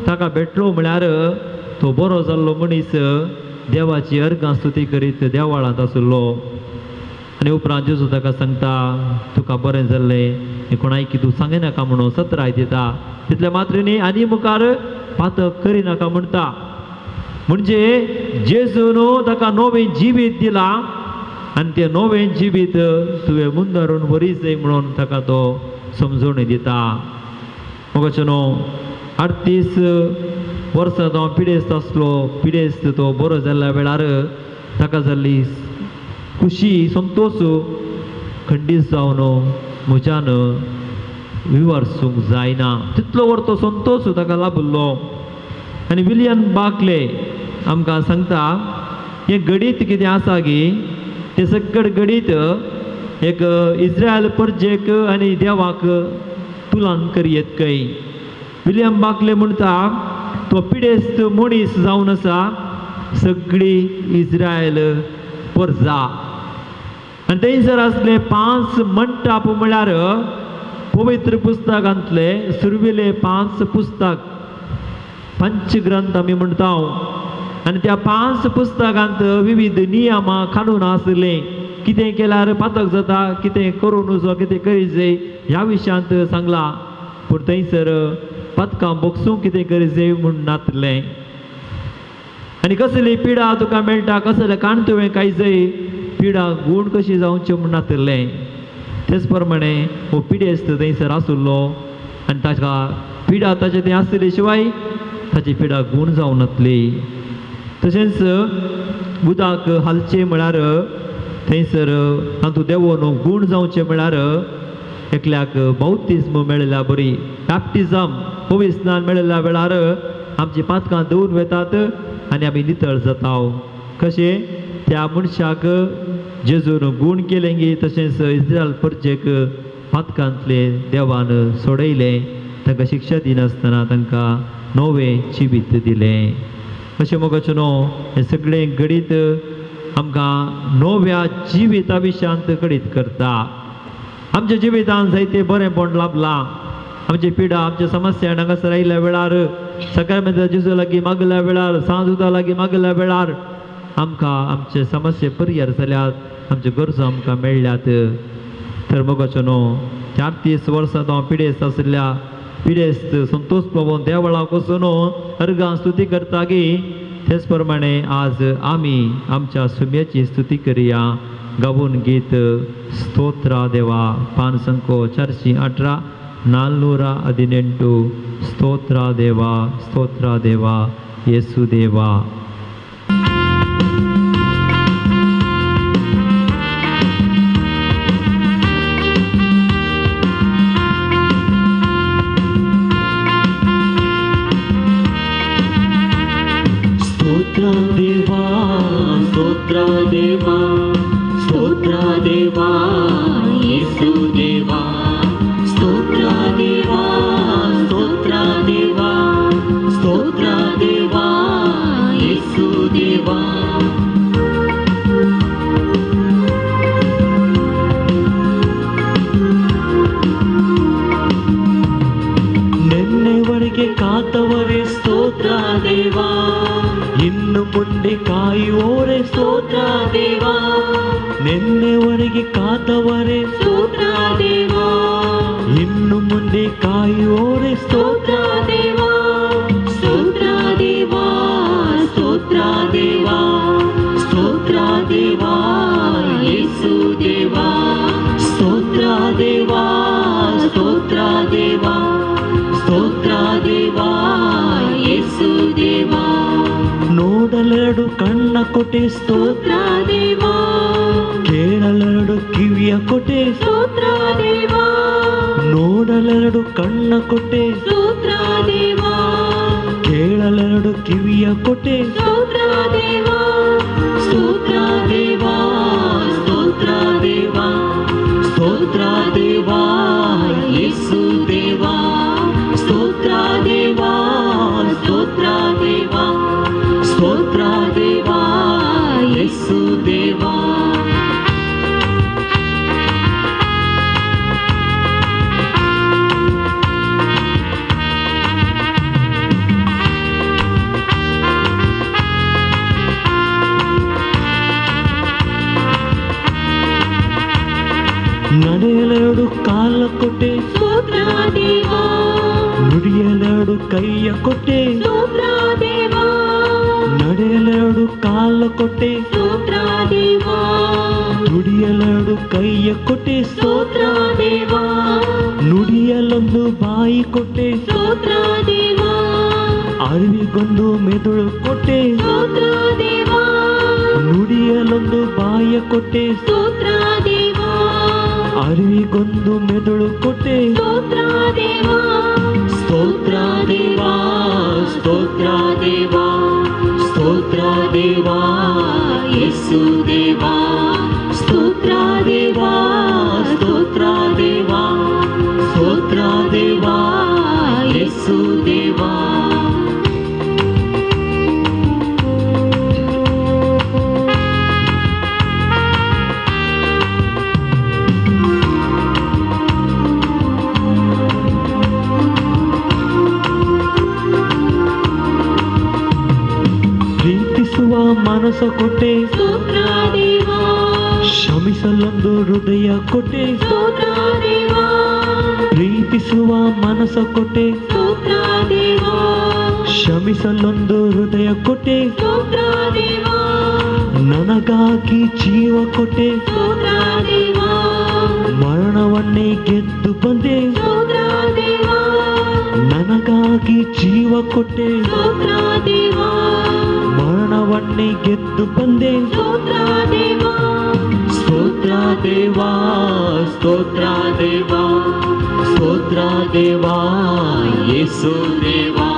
ताका भेटलो म्हळ्यार तो बरो जाल्लो मनीस देवाची अर्गां स्तुती करीत देवाळांत आशिल्लो. आनी उपरांत जेजू ताका सांगता तुका बरें जाल्लें कोणायकी तूं सांगिनाका म्हणून सत्राय दिता. तितलें मात्र न्ही, आनी मुखार पातक करिनाका म्हणटा. म्हणजे जेजून ताका नवें जिवीत दिलां आनी तें नवें जिवीत तुवें मुंदारून व्हरी जाय म्हणून ताका तो समजवणी दिता. मोगाचो न्हू, 38 वर्सां तो पिडेस्त आसलो. पिडेस्त तो बरो जाल्ल्या वेळार ताका जाल्ली खुशी संतोश खंडीत जावन म्हज्यान विवर्सूंक जायना तितलो वर तो संतोश ताका लाभिल्लो. आनी विलियम बाकले आमकां सांगता हें गणीत कितें आसा गी तें सगळें गणीत एक इस्रायल परजेक आनी देवाक तुलन करयेत खंय. विलियम बाकले म्हणटा तो पिडेस्त मनीस जावन आसा सगळी इस्रायल परजा. आनी थंयसर आसले 5 मंटाप म्हळ्यार पवित्र पुस्तकांतले सुरवेले 5 पुस्तक, पंचग्रंथ आमी म्हणटा. आनी त्या 5 पुस्तकांत विविध नियमां कानून आशिल्लीं. कितें केल्यार पातक जाता, कितें करूं नजो, कितें करी जाय ह्या विशयांत सांगलां. पूण थंयसर पातकां भोगसूंक कितें करी जाय म्हूण नातलें. आनी कसली पिडा तुका मेळटा, कसलें काण तुवें काय जाय, पिडा गूण कशी जावची म्हूण नातलें. तेच प्रमाणे हो पिडेस्त थंयसर आशिल्लो आनी ताका पिडा ताचे थंय आसली शिवाय ताची पिडा गूण जावं नातली. तशेंच उदक हालचें म्हळ्यार थंयसर तातूंत देंवोन गूण जावचें म्हळ्यार एकल्याक बाप्तिज्म मेळिल्ल्या बरी, बॅप्टिजम पवित्र स्नान मेळिल्ल्या वेळार आमची पातकां धुवन वेतात आनी आमी नितळ जाता. कशें त्या मनशाक जेजून गूण केलें गी तशेंच इस्रायल परजेक पातकांतले देवान सोडयलें, तांकां शिक्षा दिनासतना तांकां नवें जिवीत दिलें. अशें मोगाचो न्हू हें सगळें घडीत आमकां नव्या जिविता विशयांत कळीत करता. आमच्या जिवितांत जायते बरेंपण लाभलां. आमची पिडा आमच्या समस्या हांगासर आयिल्ल्या वेळार सकाळ जेजू लागीं मागल्या वेळार सांजुदा लागीं मागल्या वेळार आमकां आमचे समस्ये परिहार जाल्यात, आमच्यो गरजो आमकां मेळ्ळ्यात. तर मोगाचो न्हू 40 वर्सां तो पिडेस्त आशिल्ल्या पिडेस्त संतोष प्रभून देवळाक वचून अर्गां स्तुती करता की तेच प्रमाणे आज आमी आमच्या सुम्याची स्तुती करया. गावून गीत स्तोत्रा देवा पान संको 418 418 स्तोत्रा देवा स्तोत्रा देवा येसू देवा. स्तोत्र देवा स्तोत्र देवा स्तोत्र देवा येसू देवा स्तोत्र देवा स्तोत्र देवा स्तोत्र देवा येसू देवा. ನಿನ್ನೆವರೆಗೆ ಕಾತವರೇ ಸ್ತೋತ್ರ ದೇವಾ, ಇನ್ನು ಮುಂದೆ ಕಾಯುವೋರೆ ಸ್ತೋತ್ರ ದೇವಾ. ನಿನ್ನೆವರೆಗೆ ಕಾತವರೇ ಸ್ತೋತ್ರ ದೇವಾ, ಇನ್ನು ಮುಂದೆ ಕಾಯುವೋರೆ ಸ್ತೋತ್ರ ದೇವಾ. ಸ್ತೋತ್ರ ದೇವಾ ಸ್ತೋತ್ರ ದೇವಾ ಸ್ತೋತ್ರ ದೇವಾ ಯೇಸು ದೇವಾ ಸ್ತೋತ್ರ ದೇವಾ ಸ್ತೋತ್ರ ದೇವಾ ಸ್ತೋತ್ರ ದೇವಾ ಯೇಸು ದೇವಾ. ನೋಡಲೆರಡು ಕಣ್ಣ ಕೊಟ್ಟೆ ಸ್ತೋತ್ರ ದೇವಾ, ಕೇಳಲೆರಡು ಕಿವಿಯ ಕೊಟ್ಟೆ ಸ್ತೋತ್ರ ದೇವಾ. ನೋಡಲೆರಡು ಕಣ್ಣ ಕೊಟ್ಟೆ ಸ್ತೋತ್ರ ದೇವಾ, ಕೇಳಲೆರಡು ಕಿವಿಯ ಕೊಟ್ಟೆ ಸ್ತೋತ್ರ ದೇವಾ. ಸ್ತೋತ್ರ ದೇವಾ ಸ್ತೋತ್ರ ದೇವಾ ಸ್ತೋತ್ರ ದೇವಾ ಯೇಸು ದೇವಾ ಸ್ತೋತ್ರ ದೇವಾ ಸ್ತೋತ್ರ ದೇವಾ ಸ್ತೋತ್ರ ದೇವಾ ಯೇಸು ದೇವಾ. ನಡೆಯಲೆರಡು ಕಾಲ ಕೊಟ್ಟೆ ಸ್ತೋತ್ರ ದೇವಾ, ನುಡಿಯಲೆರಡು ಕೈಯ ಕೊಟ್ಟೆ ಸ್ತೋತ್ರ ದೇವಾ. ನಡೆಯಲೆರಡು ಕಾಲ ಕೊಟ್ಟೆ ಸ್ತೋತ್ರ ದೇವಾ, ನುಡಿಯಲೆರಡು ಕೈಯ ಕೊಟ್ಟೆ ಸ್ತೋತ್ರ ದೇವಾ. ನುಡಿಯಲೊಂದು ಬಾಯಿ ಕೊಟ್ಟೆ ಸ್ತೋತ್ರ ದೇವಾ, ಅರಿವಿಗೊಂದು ಮೆದುಳು ಕೊಟ್ಟೆ ಸ್ತೋತ್ರ ದೇವಾ. ನುಡಿಯಲೊಂದು ಬಾಯ ಕೊಟ್ಟೆ ಸ್ತೋತ್ರ ದೇವಾ, ಅರಿವಿಗೊಂದು ಮೆದುಳು ಕೊಟ್ಟೆ ಸ್ತೋತ್ರ ದೇವಾ. ಸ್ತೋತ್ರ ದೇವಾ ಸ್ತೋತ್ರ ದೇವಾ ಸ್ತೋತ್ರ ದೇವಾ ಯೇಸು ದೇವಾ ಸ್ತೋತ್ರ ದೇವಾ ಸ್ತೋತ್ರ ದೇವಾ ಸ್ತೋತ್ರ ದೇವಾ ಯೇಸು ದೇವಾ. ಮನಸ್ಸ ಕೊಟ್ಟೆ ಸ್ತೋತ್ರ ದೇವಾ, ಕ್ಷಮಿಸಲೊಂದು ಹೃದಯ ಕೊಟ್ಟೆ ಸ್ತೋತ್ರ ದೇವಾ. ಪ್ರೀತಿಸುವ ಮನಸ್ಸ ಕೊಟ್ಟೆ ಸ್ತೋತ್ರ ದೇವಾ, ಕ್ಷಮಿಸಲೊಂದು ಹೃದಯ ಕೊಟ್ಟೆ ಸ್ತೋತ್ರ ದೇವಾ. ನನಗಾಗಿ ಜೀವ ಕೊಟ್ಟೆ ಸ್ತೋತ್ರ ದೇವಾ, ಮರಣವನ್ನೇ ಗೆದ್ದು ಬಂದೆ ಸ್ತೋತ್ರ ದೇವಾ. ನನಗಾಗಿ ಜೀವ ಕೊಟ್ಟೆ ಸ್ತೋತ್ರ ದೇವಾ, ಮರಣವನ್ನೇ ಗೆದ್ದು ಬಂದೆ ಸ್ತೋತ್ರ ದೇವಾ. ಸ್ತೋತ್ರ ದೇವಾ ಸ್ತೋತ್ರ ದೇವಾ ಸ್ತೋತ್ರ ದೇವಾ ಯೇಸು ದೇವಾ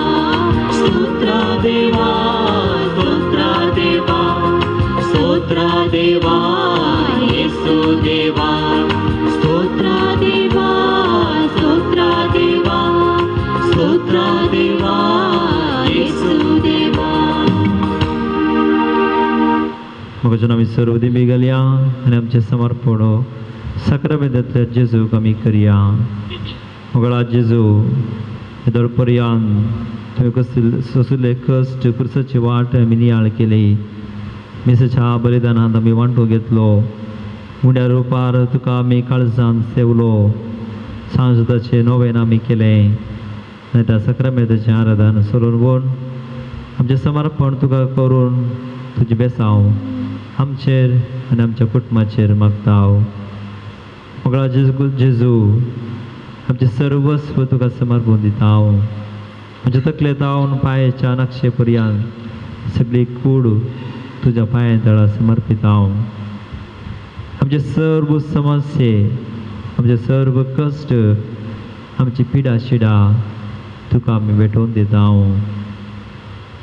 ಸ್ತೋತ್ರ ದೇವಾ ಸ್ತೋತ್ರ ದೇವಾ ಸ್ತೋತ್ರ ದೇವಾ ಯೇಸು ದೇವಾ ಸ್ತೋತ್ರ ದೇವಾ ಸ್ತೋತ್ರ ದೇವಾ ಸ್ತೋತ್ರ ದೇವಾ ಯೇಸು ದೇವಾ. म्हाका आमी सर्व दिमी घालया आनी आमचें समर्पण साक्रामेंतांतल्या जेजूक आमी करया. मोगळा जेजू, हेदोळ पर्यान तुवें कसले सोंशिल्ले कश्ट, क्रुसाची वाट आमी नियाळ केली. मिसाच्या बलिदानांत आमी वांटो घेतलो. उण्या रुपार तुका आमी काळजान सेवलो. सांजताचें नोवेन आमी केलें आनी त्या साक्रामेंताचें आराधन सोडून व्हरून आमचें समर्पण तुका करून तुजें बेसांव आमचेर आनी आमच्या कुटुंबाचेर मागता. मोगळा जेजू, आमचें सर्वस्व तुका समर्पण दिता. आमच्या तकले तावन पांयेच्या नक्षे पर्यंत सगळी कूड तुज्या पांया तळा समर्पिता. आमचे सर्व समस्ये, आमचे सर्व कश्ट, आमची पिडा शिडा तुका आमी भेटोवन दिता.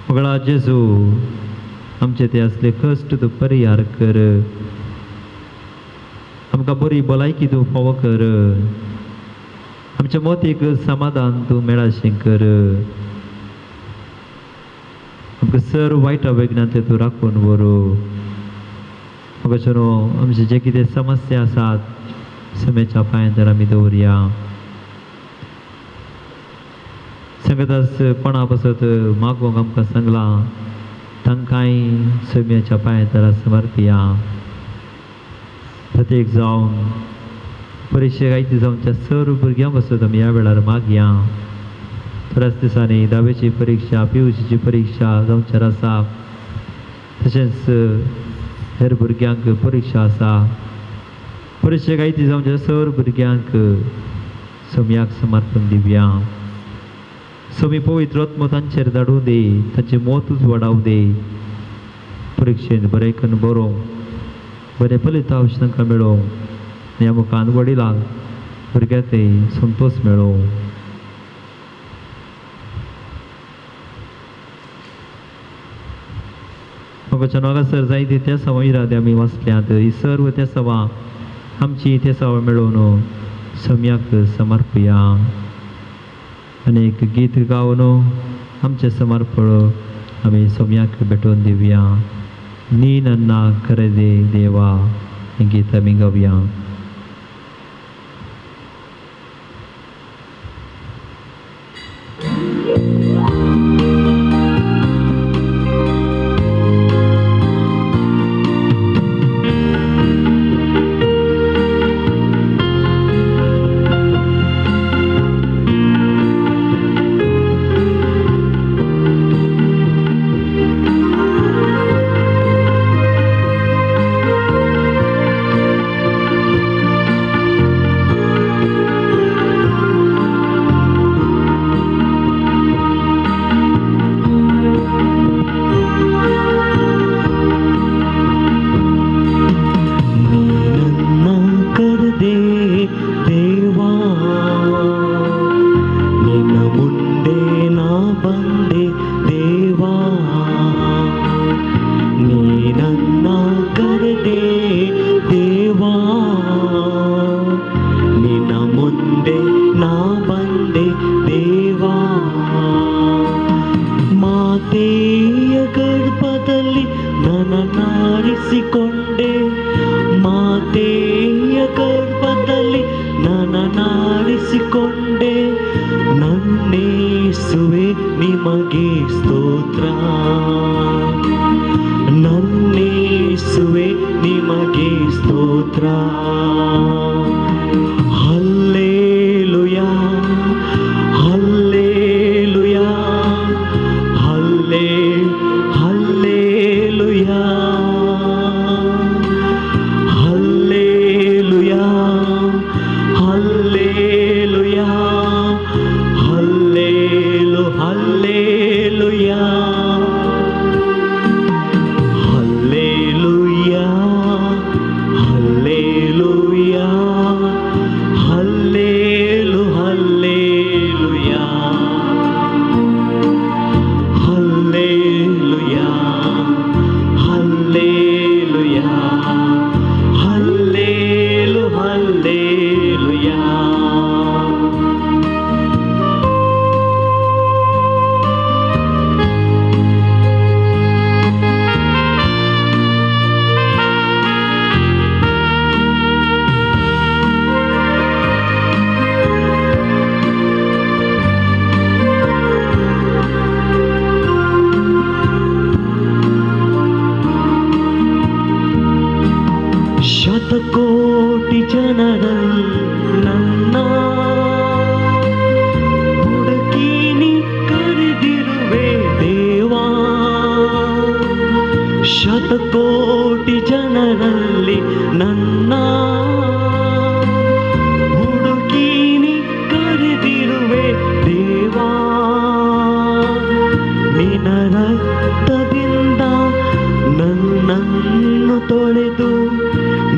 मोगळा जेजू, आमचे ते असले कश्ट तूं परिहार कर. आमकां बरी भलायकी तूं फावो कर. आमच्या मोतीक समाधान तूं मेळाशें कर. आमकां सर्व वायटा वेगनांतले तूं राखून व्हरू. म्हाका आमचे जे कितें समस्या आसात समेच्या पांयां तर आमी दवरया. सांगतास कोणा पासत मागूंक आमकां सांगलां तांकांय सम्याच्या पांयां तर समर्पिया. प्रत्येक जावन परिक्षेक आयती जावन त्या सर्व भुरग्यां पासत आमी ह्या वेळार मागया. थोड्याच दिसांनी धावेची परिक्षा, पी यू सीची परिक्षा जावचेर आसा. तशेंच हेर भुरग्यांक परिक्षा आसा. परिक्षेक आयती जावच्या सर्व भुरग्यांक सम्याक समर्पण दिवया. समी पवित्र आत्मो तांचेर धाडूं दी, तांचें मोतूच वाडावं दी. परिक्षेंत बरें करून बरोवंक, बरें फलितांश तांकां मेळोवंक आनी ह्या मुखान वडिलांक भुरग्यांक ते संतोश मेळोवं. म्हाका हांगासर जायती त्या सवा इरादे आमी वाचल्यात. ही सर्व त्या सवा आमची ते सवा मेळोवन सम्याक समर्पया. आनी एक गीत गावन आमचें समर्पण आमी सम्याक भेटोवन दिवया. नी नन्ना खरे दे देवा हें गीत आमी गावया. Hallelujah, hallelujah, hallelujah. ಶತಕೋಟಿ ಜನರಲ್ಲಿ ನನ್ನ ಹುಡುಕೀನಿ ಕರೆದಿರುವೆ ದೇವಾ. ನಿನ್ನ ರಕ್ತದಿಂದ ನನ್ನನ್ನು ತೊಳೆದು,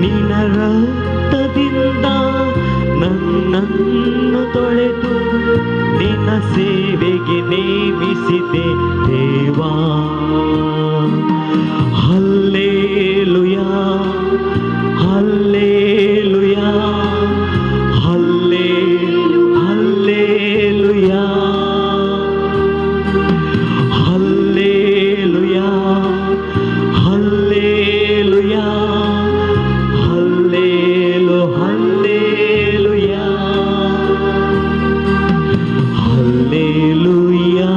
ನಿನ್ನ ರಕ್ತದಿಂದ ನನ್ನನ್ನು ತೊಳೆದು, ನಿನ್ನ ಸೇವೆಗೆ ನೇಮಿಸಿದೆ ದೇವಾ. Hallelujah, hallelujah, hallelujah, hallelujah, hallelujah, ಹಲ್ಲೇಲು ಹಲ್ಲೇಲುಯಾ, ಹಲ್ಲೇಲುಯಾ,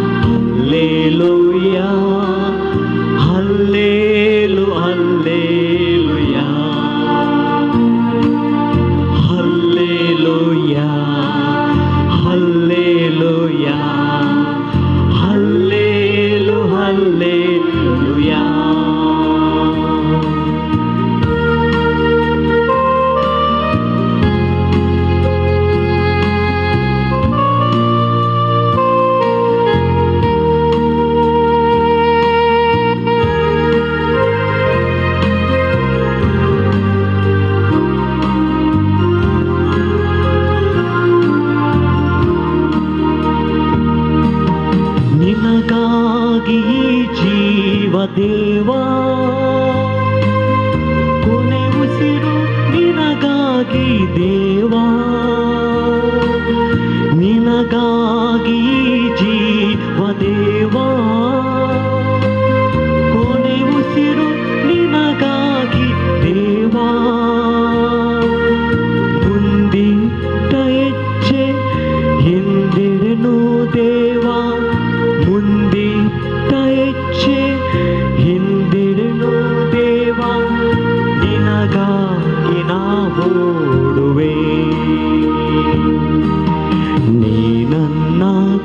ಹಲ್ಲೇಲುಯಾ, ಹಲ್ಲೇಲು ಹಲ್ಲೇಲುಯಾ, ಹಲ್ಲೇಲುಯಾ, ಹಲ್ಲೇಲುಯಾ, ಹಲ್ಲೇಲು ಹಲ್ಲೇಲುಯಾ. ನಿನಗಾಗಿ ಜೀವ ದೇವಾ, ಕೊನೆ ಉಸಿರು ನಿನಗಾಗಿ ದೇವಾ, ನಿನಗಾಗಿ ಜೀವ ದೇವಾ, ಕೊನೆ ಉಸಿರು ನಿನಗಾಗಿ ದೇವಾ. ಮುಂದಿಟ್ಟ ಹೆಜ್ಜೆ ಹಿಂದಿರನು ದೇವಾ, ಮುಂದಿಟ್ಟ ಹೆಜ್ಜೆ ಹಿಂದಿರನು ದೇವಾ, ನಿನಗಾಗಿ ನಾ ಓಡುವೆ. ನೀ ನನ್ನ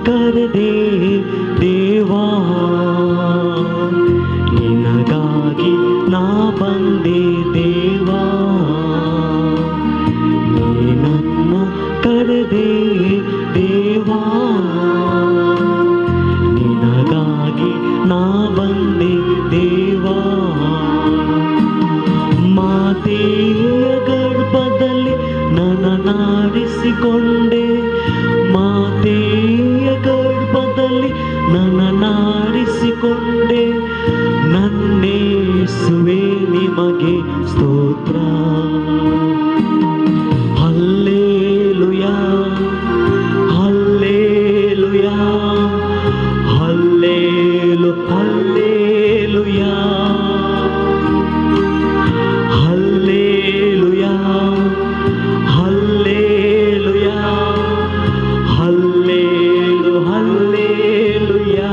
ಕರೆದೆ ದೇವಾ, ನಿನಗಾಗಿ ನಾ ಬಂದೆ ದೇವಾ, ನೀ ನನ್ನ ಕರೆದೆ ದೇವಾ, ನಿನಗಾಗಿ ನಾ ಬಂದೆ ದೇವಾ. ಮಾತೆಯ ಗರ್ಭದಲ್ಲಿ ನನ್ನನಾರಿಸಿಕೊಂಡೆ, ಮಾತೆಯ ಗರ್ಭದಲ್ಲಿ ನನ್ನನಾರಿಸಿಕೊಂಡೆ, ನನ್ನೇಸುವೆ ನಿಮಗೆ ಸ್ತೋತ್ರ. ಹಲ್ಲೇಲುಯಾ, ಹಲ್ಲೇಲುಯಾ, ಹಲ್ಲೇಲು ಹಲ್ಲೇಲುಯಾ, ಹಲ್ಲೇಲುಯಾ, ಹಲ್ಲೇಲುಯಾ, ಹಲ್ಲೇಲು ಹಲ್ಲೇಲುಯಾ,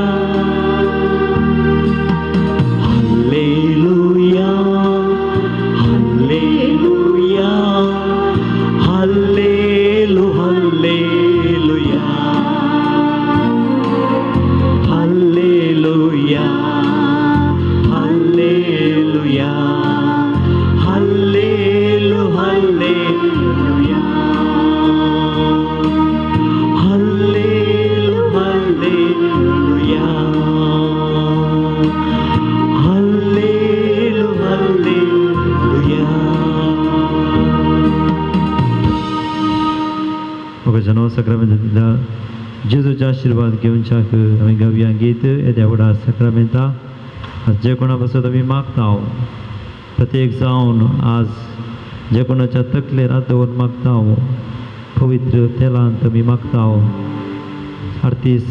ಹಲ್ಲೇಲುಯಾ, ಹಲ್ಲೇಲುಯಾ, ಹಲ್ಲೇಲು ಹಲ್ಲೇಲುಯಾ, ಹಲ್ಲೇಲುಯಾ, ಹಲ್ಲೇಲುಯಾ, ಹಲ್ಲೇಲು ಹಲ್ಲೇಲುಯಾ, ಹಲ್ಲೇಲು ಹಲ್ಲೇಲುಯಾ, ಹಲ್ಲೇಲು ಹಲ್ಲೇಲುಯಾ. मोगाच्या साक्रामेंतांतल्या जेजूचे आशिर्वाद घेवच्याक आमी गावया गीत येद्या व्हडा साक्रामेंता. आज जे कोणा पासत आमी मागता, प्रत्येक जावन आज जे कोणाच्या तकलेर हात दवरून मागता, पवित्र तेलांत आमी मागता. 38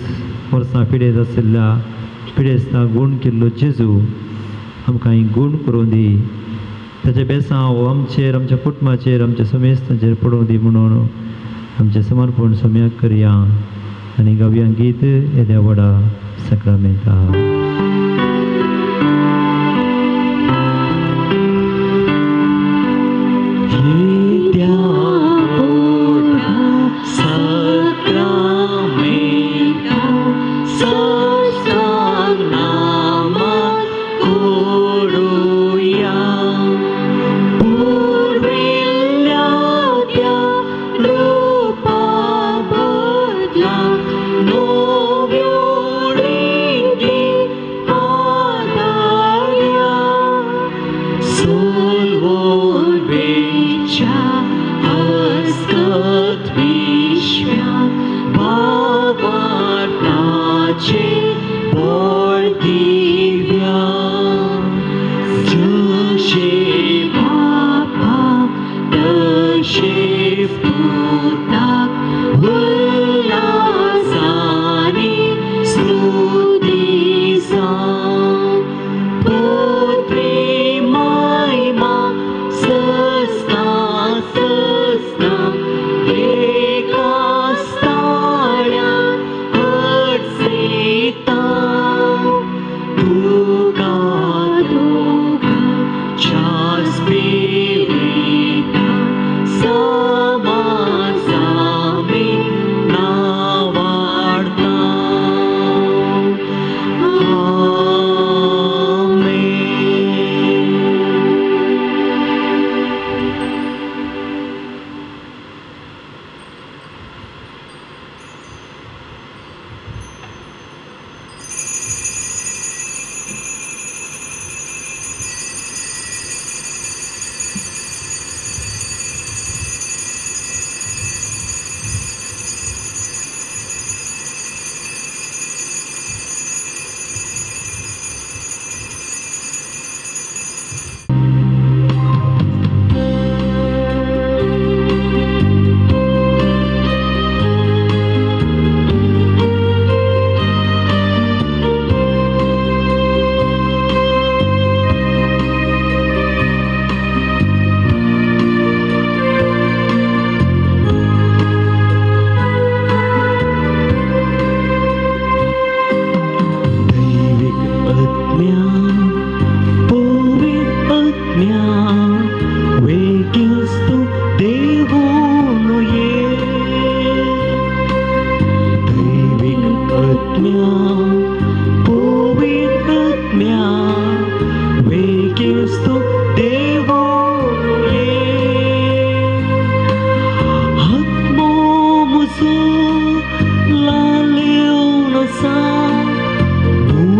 वर्सां पिडेस्त आशिल्ल्या पिडेस्तां गूण केल्लो जेजू आमकां गूण करूं दी, ताचें बेसांव आमचेर, आमच्या कुटुंबाचेर, आमच्या समेस्तांचेर पडूं दी म्हणून आमचें समर्पण सम्याक करया आनी गावया गीत येद्या व्हडा साक्रामेंता. साष्टांग नामात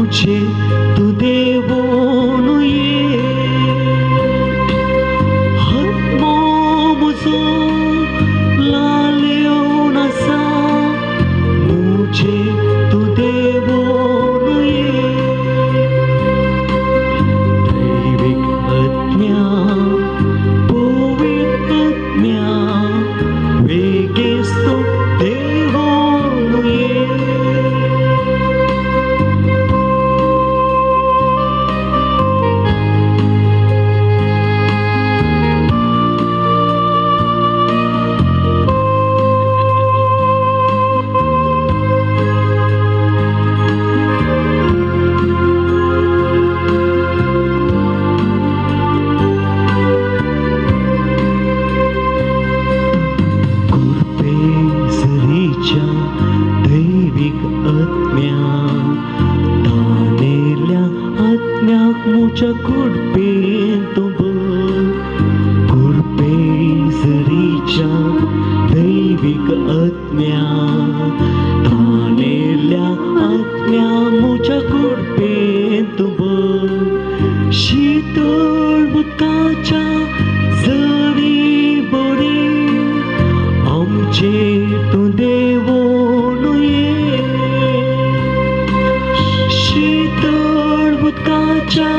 मुझे तूं देवोन ये. आत्मो म्हजो लालेवन आसा मुझे तूं देवोन ये. दैवीक आत्म्या पवित्र आत्म्या वेगेस्त देवोन ये. दैवीक आत्म्या तानेल्या आत्म्याक मुच्या कुडपेन तूं भर. कुडपेसरीच्या दैवीक आत्म्या तानेल्या आत्म्या मुच्या कुडपेन तूं भर. शीतळ उदकाच्या झरी बरी आमचे तूं देवोन ये. शीतळ उदकाच्या